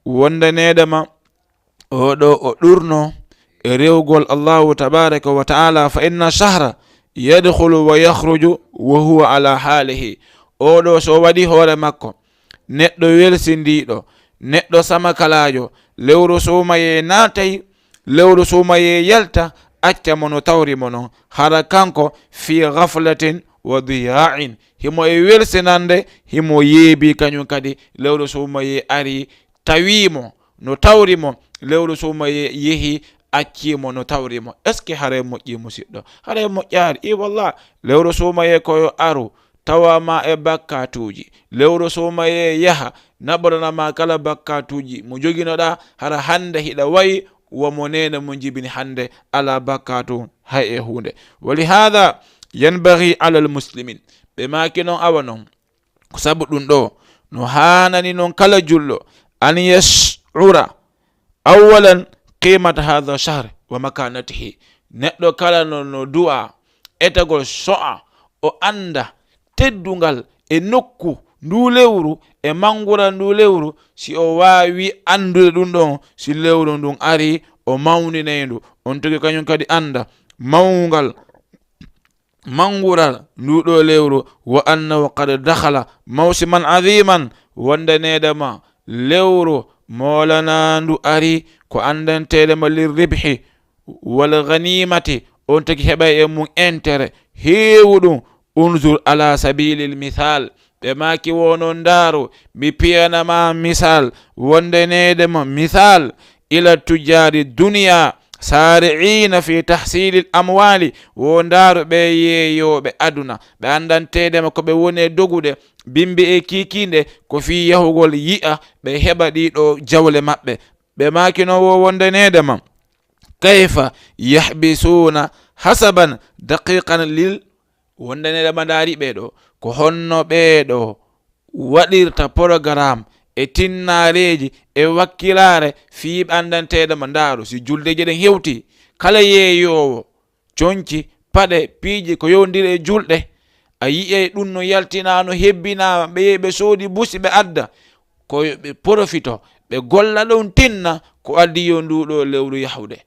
wonda neɗɗo ma oɗo o ɗurno e rewgol Allahu tabaraka wa taala, fa inna shahra yadkhulu wa yakhruju wa huwa ala halihi. Oɗo so waɗi hoore makko neɗɗo welsindiiɗo, neɗɗo samakalaajo, lewru suumayee naatay, lewru suumayee yalta, acca mo no tawri mo non, hara kanko fi ghaflatin wa diya'in, himo e welsinande, himo yeebi kañum kadi, lewru suumayee ari, tawi mo no tawri mo, lewru suumayee yehi, acci mo no tawri mo. Est ce que haray moƴƴi, musiɗɗo? Haray moƴƴaari. I wallah, lewru suumayee ko yo aru, tawa ma e bakkatuuji. Lewru suumayee yaha, naɓorana ma kala bakkatuuji mo joginoɗaa, hara hannde hiɗa wayi wa mo neene mo jibini hannde, alaa bakkatu hay e huunde. Wa li haada yanbaghi ala al muslimin. Ɓe maaki non, awa non, ko sabu ɗum ɗo, no haanani non kala julɗo, an yash'ura awwalan qimata hadha shahr wa makanatihi. Neɗɗo kala no, no du'a etagol so'a, o annda teddungal e nokku ndu lewru e manngural ndu lewru, si o waawi anndude ɗum ɗon, si lewru ndun ari, o mawninay ndu. On tigi kañum kadi annda mawngal manngural ndu ɗo lewru, wa annahu qad dakhala mawsiman aziman, wonde neɗɗo ma lewru moolanandu ari, ko anndanteeɗo ma lirribhi wal ghanimati, on tigi heɓay e mum intérêt heewuɗum. Unzur ala sabilil misal, ɓe maaki wono ndaaru, mi piyana ma misal, wonde neɗɗo ma misal, ila tujari duniya sari'ina fi tahsilil amwali, wo ndaaru ɓe yeeyooɓe aduna, ɓe anndanteeɗo ma ko ɓe woni e dogude, bimbi e kiikiinde, ko fii yahugol yi'a ɓe heɓa ɗii ɗo jawle maɓɓe. Ɓe maaki non wo wonde neɗɗo ma, kayfa yahbisuna hasaban daqiqan lil, wonde neɗɗo ma ndaari ɓee ɗo, ko honno ɓee ɗo waɗirta porogaram e tinnaareeji e wakkilaare fii ɓe anndanteeɗo ma ndaaru. Si juldeeji ɗen hewti, kala yeeyoowo conci, paɗe, piiji ko yowndiri e julɗe, a yi'ay ɗum no yaltinaa, no hebbinaa, ɓe yehi ɓe soodi busi ɓe adda, ko yo ɓe porofito, ɓe golla ɗum tinna ko addi yo ndu ɗo lewru yahude.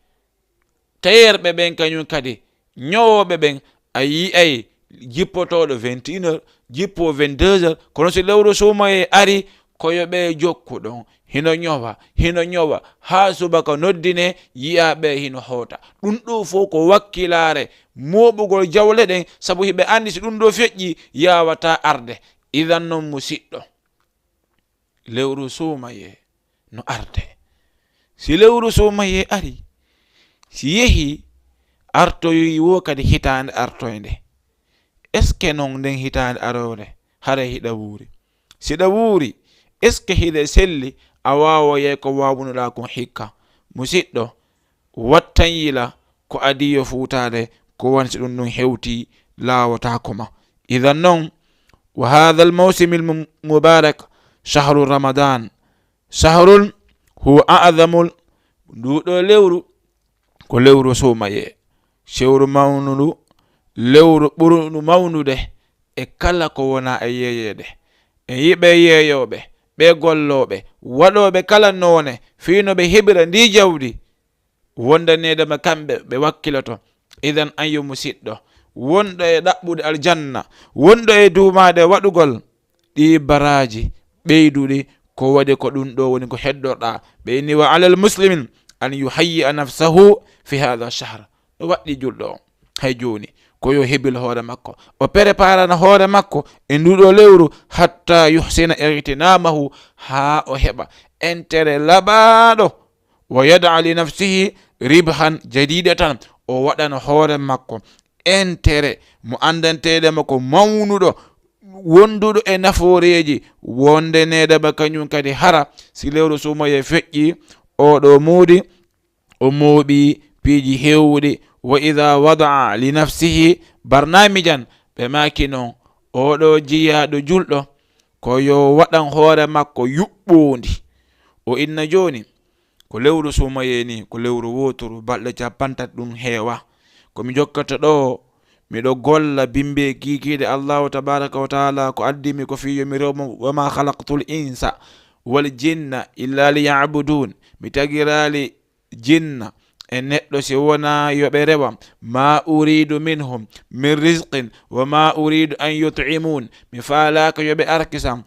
Tayeerɓe ɓen kañum kadi, ñowooɓe ɓen, a yi'ay jippotooɗo vingt et une heures, jippoo vingt-deux heures, kono si lewru suumayee ari, ko yo ɓe jokku ɗon, hino ñowa, hino ñowa, haa subaka noddine, yi'aa ɓe hino hoota. Ɗum ɗoo fow ko wakkilaare mooɓugol jawle ɗen, sabu hiɓe anndi si ɗum ɗoo feƴƴii, yaawataa arde. Idan non, musiɗɗo, lewru suumayee no arde. Si lewru suumayee ari, si yehii, artoyi wo kadi hitaande artoynde. Est ce que non nden hitaande aroore haray hiɗa wuuri? Si ɗa wuuri, est ce que hiɗa selli a waawayay ko waawunoɗaa kon hikka? Musiɗɗo, wattan yila ko adii yo fuutaade, ko woni si ɗum ɗum hewtii laawotaako ma. Idan non, wa haadha al mawsimi al mu-, mubarak, shahru Ramadan, shahrun huwa a'zamul, ndu ɗo lewru ko lewru suumayee, sewru mawnundu, lewru ɓurundu mawnude e kala ko wonaa e yeeyeede. En yiɓe yeeyooɓe, ɓe gollooɓe, waɗooɓe kala noone fii no ɓe heɓira ndii jawdi, wondaneede ma kamɓe ɓe wakkiloto. Idan an yo musiɗɗo, wonɗo e ɗaɓɓude aljanna, wonɗo e duumaade waɗugol ɗi baraaji ɓeyduɗi, ko waɗi ko ɗum ɗo woni ko heddorɗa. Ɓe inni: "Wa alal muslimin an yuhayyi'a nafsahu fi hadha shahr." No waɗɗi julɗo on, hay jooni, ko yo hebil hoore makko, o preparana hoore makko e nduɗo lewru, hatta yuhsina igtinamahu, haa o heɓa intérêt laɓaaɗo, wa yada li nafsihi ribhan jadidatan, o waɗana hoore makko intérêt mo anndanteeɗe makko mawnuɗo, wonduɗo e nafooreeji, wonde neɗɗo ba kañum kadi hara, si lewru suumaye feƴƴi, oɗo moodi, o mooɓi piiji heewuɗi. Wa ida wadaa li nafsihi barnamijan, ɓe maaki noon, oɗo jiyaaɗo julɗo, ko yo waɗan hoore makko yuɓɓoondi. O inna jooni, ko lewru suumayee ni, ko lewru wooturu, balɗe cappantat ɗum heewa. Ko mi jokkata ɗo, miɗo golla bimbe kiikiiɗe Allahu tabaraka wa taala, ko addi mi ko fii yo mi rewmo, "Wa ma khalaqtul insa wal jinna illa liya'budun." Mi tagiraali jinna e neɗɗo si wonaa yo ɓe rewa. "Ma uridu minhum min rizqin wa ma uridu an yut'imun." Mi faalaaka yo ɓe arkisam.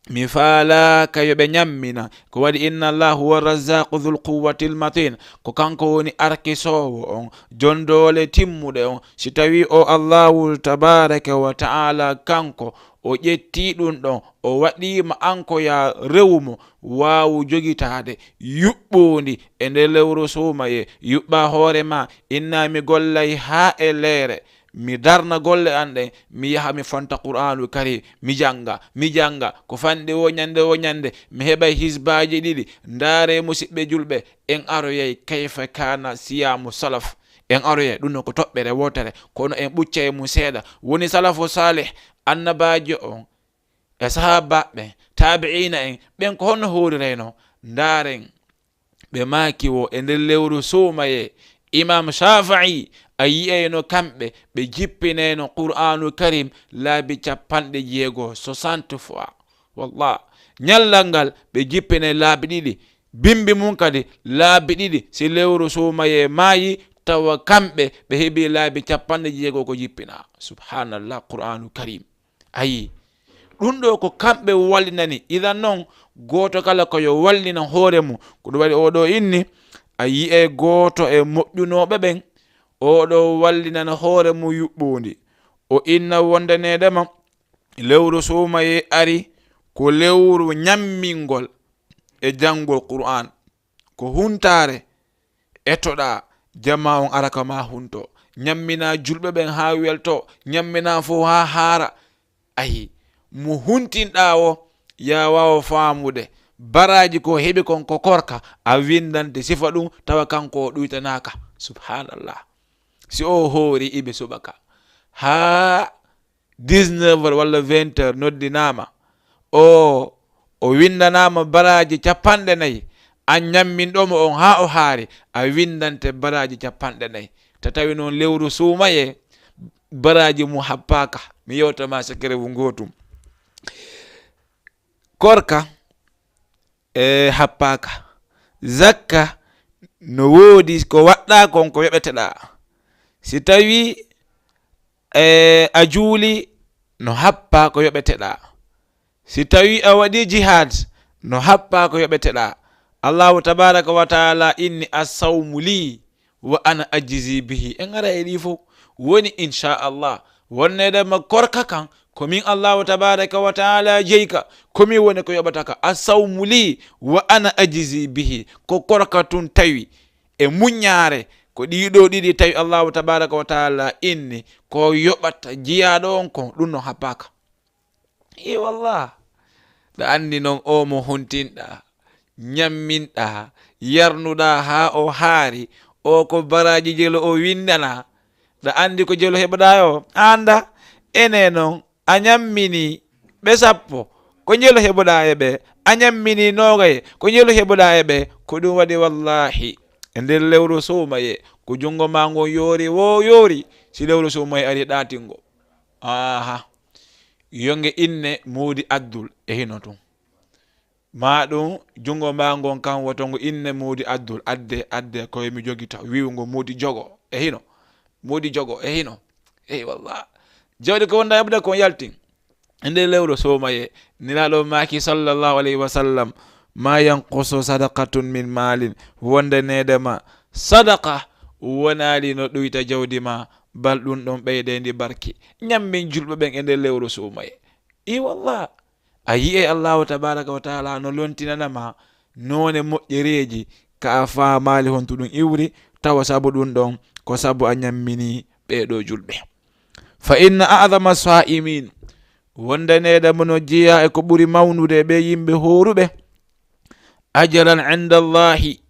Mi faalaaka yo ɓe ñammina. Ko waɗi, "Inna Allah huwa razzaqu dhul quwwatil matin." Ko kanko woni arkisoowo on, jondoole timmuɗe on. Si tawi o Allahu tabaraka wa taala kanko o ƴetti ɗum ɗon, o waɗiima an ko ya rewmo waawu jogitaade yuɓɓoondi e nder lewru suumaye, yuɓɓa hoore ma, inna mi gollay haa e leere. Mi darna golle an ɗen, mi yaha mi fonta Qur'aanul Karim, mi jannga, mi jannga, ko fanɗi wo ñande wo ñande, mi heɓay hisbaaji ɗiɗi. Ndaare, musiɓɓe julɓe, en aroyay kayfa kana siyamu salaf. En aroyay, ɗum non ko toɓɓere wootere, kono en ɓuccay mum seeɗa. Woni salafu salih, annabaajo on, e sahaabaaɓe, taabi'iina en, ɓen ko honno hoorirayno? Ndaaren. Ɓe maaki wo e nder lewru suumaye, Imam Shafi'i, a yi'ayno kamɓe, ɓe jippinayno Qur'aanu Karim laabi capanɗe jeego, soixante fois. Wallah, ñallal ngal ɓe jippinay laabi ɗiɗi, bimbi mum kadi laabi ɗiɗi. Si lewru suumaye maayi, tawa kamɓe ɓe heɓi laabi capanɗe jeego ko jippinaa. Subhanallah, Qur'aanu Karim. Ayi, ɗum ɗo ko kamɓe wallinani. Idan noon, gooto kala ko yo wallina hoore mum. Ko ɗum waɗi oɗo inni, a yi'ay gooto e moƴƴunooɓe ɓen, oɗo wallinana hoore mum yuɓɓoondi. O inna wondaneede ma, lewru suumaye ari, ko lewru ñammingol e janngol Qur'aan. Ko huntaare etoɗaa, jamaa on ara ka ma hunto. Ñammina julɓe ɓen haa welto, ñammina fof haa haara. Ayi, mo huntinɗaa o, ya waawa faamude. Baraaji ko heɓi kon ko korka, a winndante sifa ɗum, tawa kanko o ɗuytanaaka. Subhanallah. Si o hoori iɓe suɓaka. Haa dix-neuf heures walla vingt heures noddinaama, o, o winndanaama baraaji capanɗe nayi, an ñamminɗo mo on haa o haari, a winndante baraaji capanɗe nayi. Ta tawi noon lewru suumaye, baraaji mum happaaka. Mi yewta ma secret wu gootum. Korka, e, happaaka. Zakka no woodi ko waɗɗaa kon ko yoɓeteɗaa. Si tawi, e, a juuli, no happaa ko yoɓeteɗaa. Si tawi a waɗi jihad, no happaa ko yoɓeteɗaa. Allahu tabaraka wa taala inni: "Assawmu li wa ana ajzi bihi." En ara e ɗi fof. Woni, inchallah, wonneede ma korka kan, ko min Allahu tabaraka wa taala jeyka, ko min woni ko yoɓata ka. "Assawmu li wa ana ajzi bihi." Ko korka tun tawi e muññaare, ko ɗiɗo ɗiɗi tawi Allahu tabaraka wa taala inni ko yoɓata jiyaaɗo on kon, ɗum no happaaka. E wallah, ɗa anndi noon o mo huntinɗaa, ñamminɗaa, yarnuɗaa haa o haari, o ko baraaji jelo o winndana. Ɗa anndi ko jelo heɓuɗaa o? A annda. Ene noon, a ñammini ɓe sappo, ko jelo heɓuɗaa e ɓe? A ñammini noogay, ko jelo heɓuɗaa e ɓe? Ko ɗum waɗi, wallahi, e nder lewru suumaye, ko junngo maa ngon yoori wo yoori, si lewru suumaye ari ɗaatingo. Aha. Yo nge inne Moodi Abdul e hino tun. Ma ɗum junngo maa ngon kan woto ngo inne muudi addul, adde, adde, ko mi jogito, wi'u ngo muudi jogo, e hino, muudi jogo, e hino. Ey wallah. Jawdi ko wonda heɓude kon yaltin. E nder lewru suumayee, Nelaaɗo maaki sallallahu alayhi wa sallam, "Ma yanqusu sadaqatun min maalin." Wonde needema sadaqa wonaali no ɗuyta jawdi ma, bal ɗum ɗon ɓeyde ndi barki. Ñammin julɓe ɓen e nder lewru suumayee. I wallah. A yi'e Allahu tabaraka wa taala no lontinana ma noone moƴƴereeji ka a faamaali honto ɗum iwri, tawa sabu ɗum ɗon ko sabu a ñammini ɓee ɗoo julɓe. Fa inna a'zama sa'imin, wonde needema no jeyaa e ko ɓuri mawnude e ɓee yimɓe hooruɓe, ajran inda Allahi,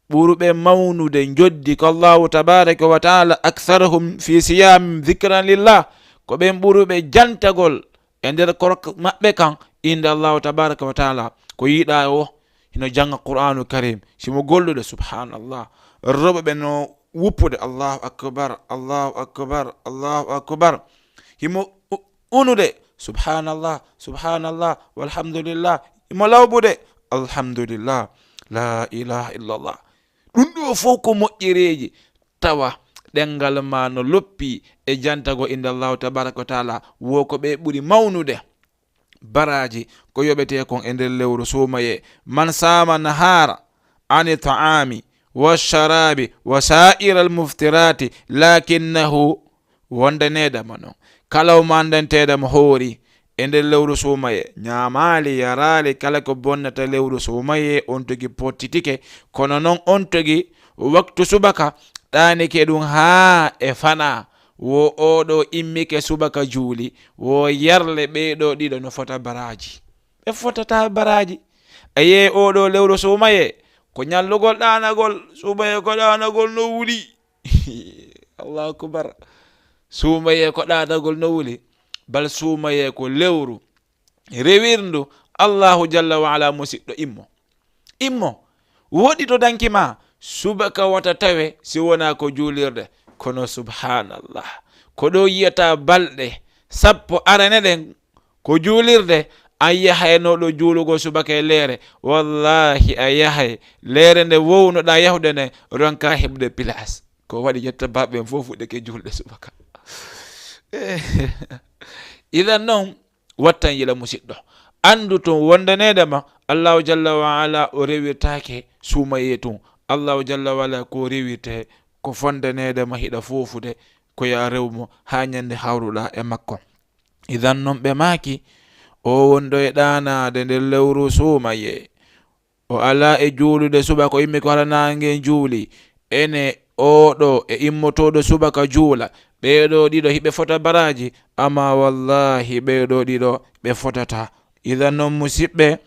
ɓuruɓe mawnude njoddi ko Allahu tabaraka wa taala, aktharuhum fi siyamim dhikran lillah, ko ɓen ɓuruɓe jantagol e nder korka maɓɓe kan innde Allahu tabaraka wa taala. Ko yiɗaa o hino jannga Qur'aanu Karim, si mo gollude, subhanallah. Rewɓe ɓe no wuppude, Allahu akbar, Allahu akbar, Allahu akbar. Himo u-, unude, subhanallah, subhanallah, walhamdulillah. Himo lawbude, alhamdulillah, la ilaha illallah. Ɗum ɗo fof ko moƴƴereeji, tawa ɗemngal ma no loppi e jantago innde Allahu tabaraka wa taala, wo ko ɓe ɓuri mawnude baraaji ko yoɓetee kon e nder lewru suumayee. Man saama nahaara ani ta'aami wa sharaabi wa saa'ira al-muftirati, lakinnahu, wonde needama non, kala o mandanteedama hoori e nder lewru suumayee, ñaamaali, yaraali, kala ko bonnata lewru suumayee, on tigi pottitike. Kono non on tigi waktu subaka ɗaanike ɗum haa e fanaa, wo oo ɗoo immike subaka juuli, wo yarle ɓee ɗoo ɗiɗo no fota baraaji. Ɓe fotataa baraaji. A yi'ay oo ɗoo lewru suumayee, ko ñallugol ɗaanagol, suumayee ko ɗaanagol no wuli. Allahu akbar. Suumayee ko ɗaanagol no wuli. Bal suumayee ko lewru rewirndu Allahu jalla wa ala, musiɗɗo, immo. Immo. Woɗɗito danki ma, subaka wata tawe si wonaa ko juulirde. Kono subhanallah. Ko ɗo yi'ata balɗe sappo arane ɗen ko juulirde, an yahaynooɗo juulugol subaka e leere. Wallahi a yahay, leere nde wownoɗaa yahude nden, ronka heɓude place. Ko waɗi yetta baɓe ɓen fof fuɗɗike juulde subaka. Idan non, wattan yila musiɗɗo. Anndu tun wonde needema Allahu jalla wa ala o rewirtaake suumayee tun. Allahu jalla wa ala ko rewirte ko fonde needema hiɗa foofude ko ya rew mo haa ñande hawruɗaa e makko. Idan non ɓe maaki, o wonɗo e ɗaanaade nder lewru suumayee. O alaa e juulude subaka, o immi ko hara naange juuli. Ene oo ɗoo e immotooɗo subaka juula. Ɓee ɗoo ɗiɗo hiɓe fota baraaji, amma wallahi ɓee ɗoo ɗiɗo ɓe fotataa. Idan non musiɓɓe,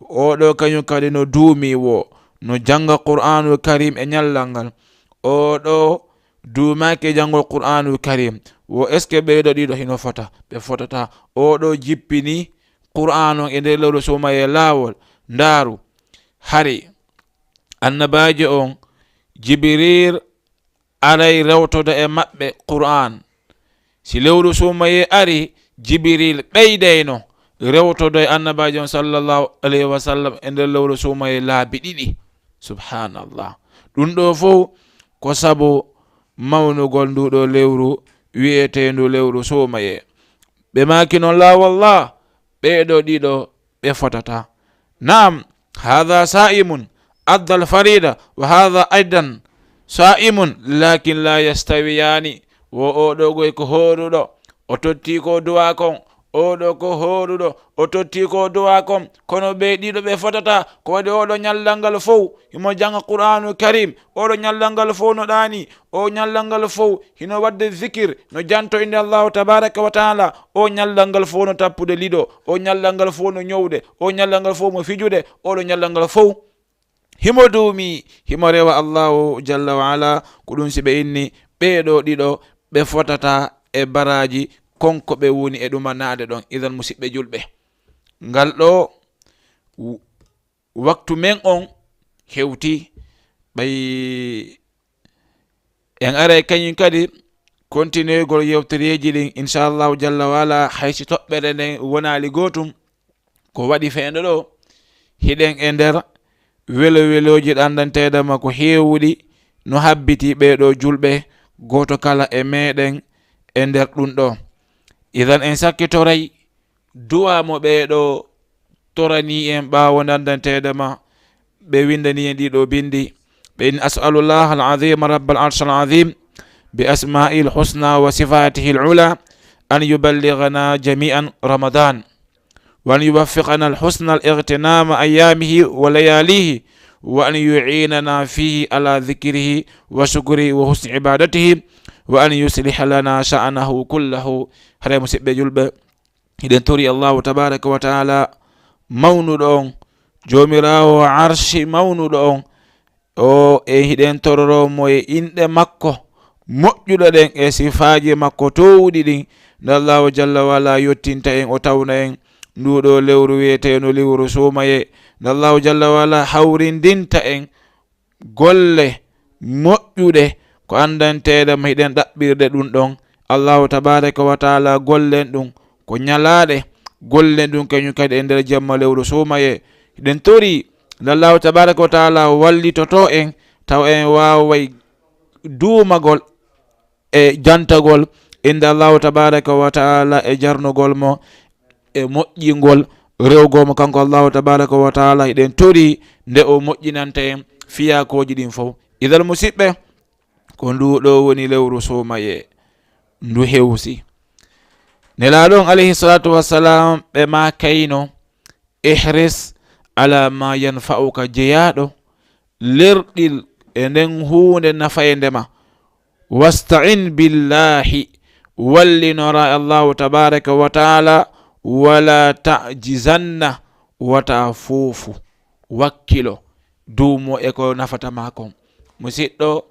oo ɗoo kañum kadi no duumii wo, no jannga Qur'aanul Kariim e ñallal ngal. Oo ɗoo duumaaki e janngol Qur'aanul Kariim. Wo est-ce que ɓee ɗoo ɗiɗo hino fota? Ɓe fotataa. Oo ɗoo jippini Qur'aan on e nder lewru suumayee laawol. Ndaaru, hari annabaajo on Jibriil aray rewtoda e maɓɓe Qur'aan. Si lewru suumayee ari, Jibriil ɓeydayno rewtoda e annabaajo on sallallahu alayhi wa sallam e nder lewru suumayee laabi ɗiɗi. Subhanallah. Ɗum ɗoo fof ko sabu mawnugol nduu ɗoo lewru wi'eteendu lewru suumayee. Ɓe maaki non, "Laa wallah, ɓee ɗoo ɗiɗo ɓe fotataa." Naam, haadha saa'imun adda al-fariida wa haadha aydan saa'imun, laakin laa yastawiyaani. Wo oo ɗoo goy ko hooruɗo, o tottii ko duwaa kon. Oo ɗoo ko hooruɗo, o tottii ko duwaa kon. Kono ɓee ɗiɗo ɓe fotataa. Ko waɗi oo ɗoo ñallal ngal fow himo jannga Qur'aanul Kariim. Oo ɗoo ñallal ngal fow no ɗaanii. Oo ñallal ngal fow hino waɗde zikir, no janto innde Allahu tabaaraka wa taala. Oo ñallal ngal fow no tappude liɗo. Oo ñallal ngal fow no ñowde. Oo ñallal ngal fow mo fijude. Oo ɗoo ñallal ngal fow himo duumi, himo rewa Allahu jalla wa ala. Ko ɗum si ɓe inni, ɓee ɗoo ɗiɗo ɓe fotataa e baraaji kon ko ɓe woni e ɗumanaade ɗon. Idan musiɓɓe julɓe, ngal ɗoo w-, waktu men on hewti, ɓay en aray kañum kadi kontinuegol yewtereeji ɗin, inchallahu jalla wa ala, hay si toɓɓere nden wonaali gootum. Ko waɗi fewndo ɗoo, Hiɗen e nder welo-welooji ɗandanteeɗe ma ko heewuɗi, no habbiti ɓee ɗoo julɓe, gooto kala e meɗen e nder ɗum ɗoo. Idan en sakkitoray duwa mo ɓee ɗoo torani en ɓaawo ndandanteede ma, ɓe windani en ɗiɗo bindi. Ɓe in: "As'alullaha al-azima rabbal arshil azim bi asma'il husna wa sifatihi al-ula an yuballighana jami'an Ramadan, wa an yuwaffiqana al-husna al-igtinama ayyamihi wa layalihi, wa an yu'inana fihi ala dhikrihi wa shukrihi wa husni ibadatihi, wa an yusliha lana sha'nahu kullahu." Haray, musidɓe julɓe, hiɗen tori Allahu tabaraka wa taala mawnuɗo on, Joomiraawo arshi mawnuɗo on, o e hiɗen tororo mo e inɗe makko moƴƴuɗe ɗen e sifaaji makko toowuɗi ɗin, nde Allahu jalla wa ala yottinta en, o tawna en nduɗo lewru wi'eteenu lewru suumaye, nde Allahu jalla wa ala hawrindinta en golle moƴƴuɗe ko anndanteeɗe ma hiɗen ɗaɓɓirde ɗum ɗon. Allahu tabaraka wa taala gollen ɗum ko ñalaaɗe, gollen ɗum kañum kadi e nder jemma lewru suumaye. Hiɗen tori nde Allahu tabaraka wa taala wallitoto en, taw en waaway duumagol e jantagol innde Allahu tabaraka wa taala e jarnugol mo e moƴƴingol rewgol mo kanko Allahu tabaraka wa taala. Hiɗen tori nde o moƴƴinanta en fiyakooji ɗin fow. Idal, musidɓe, ko ndu ɗo woni lewru suumaye, ndu hewsi. Nelaaɗo on alayhi salatu wassalam ɓe ma kayno: "Ihris ala ma yanfa'uka", jeyaaɗo, lerɗil e nden huunde nafaynde ma. "Wasta'in billahi", wallinora Allahu tabaraka wa taala, "wala ta'jizanna", wata foofu, wakkilo, duumo e ko nafata ma kon. Musiɗɗo,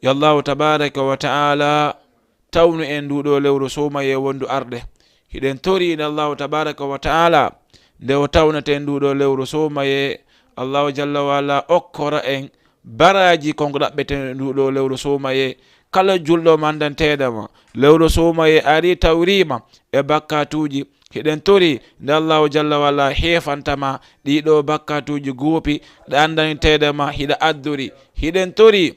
yo Allahu tabaraka wa taala tawnu en nduɗo lewru suumaye wondu arde. Hiɗen tori nde Allahu tabaraka wa taala, nde o tawnata en nduɗo lewru suumaye, Allahu jalla wa ala okkora en baraji kon ko ɗaɓɓeten nduɗo lewru suumaye. Kala julɗo mandanteɗama, lewru suumaye ari tawrima e bakkatuji, hiɗen tori nde Allahu jalla wa ala hefantama ɗiɗo bakkatuji guupi ɗe andanteɗama hiɗa addori. Hiɗen tori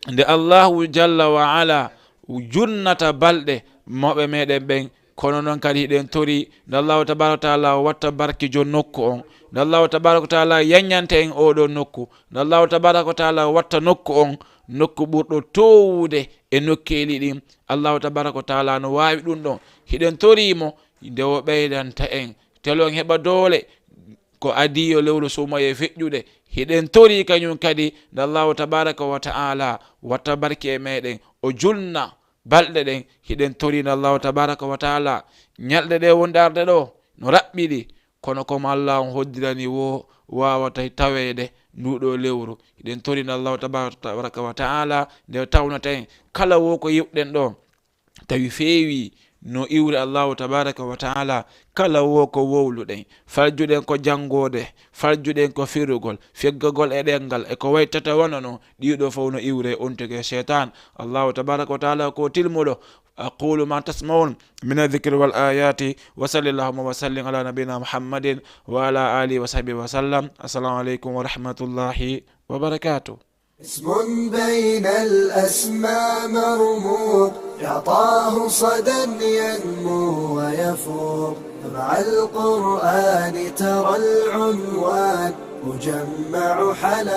nde Allahu jalla wa ala junnata balɗe mawɓe meɗen ɓen. Kono noon kadi hiɗen tori nde Allahu tabaraka wa taala watta barke jo nokku on, nde Allahu tabaraka wa taala yaññanta en oɗo nokku, nde Allahu tabaraka wa taala watta nokku on nokku ɓurɗo towude e nokkeeli ɗin. Allahu tabaraka wa taala no waawi ɗum ɗon. Hiɗen tori mo nde o ɓeydanta en, telo en heɓa doole ko adii yo lewru suumaye feƴƴude. Hiɗen tori kañum kadi nde Allahu tabaraka wa taala watta barke e meɗen, o junna balɗe ɗen. Hiɗen tori nde Allahu tabaraka wa taala ñalɗe ɗe wonde arde ɗo no raɓɓiɗi, kono komo Allah on hoddirani wo wawata taweede nduɗo lewru. Hiɗen tori nde Allahu tabaraka wa taala nde tawnata en kala wo ko yiwɗen ɗo tawi feewi no iwri Allahu tabaraka wa taala, kala wo ko wowluɗen, faljuɗen ko janngode, faljuɗen ko firugol, feggagol e ɗemngal e ko waytata wano non, ɗiɗo fof no iwre on tigi e sheytan. Allahu tabaraka wa taala ko tilmuɗo. أقول ما تسمعون من الذكر والآيات، وصل اللهم وسلم على نبينا محمد وعلى آله وصحبه وسلم. السلام عليكم ورحمة الله وبركاته. اسم بين الأسماء مرموق، يعطاه صدى ينمو ويفوق. مع القرآن ترى العنوان مجمع حلاوة.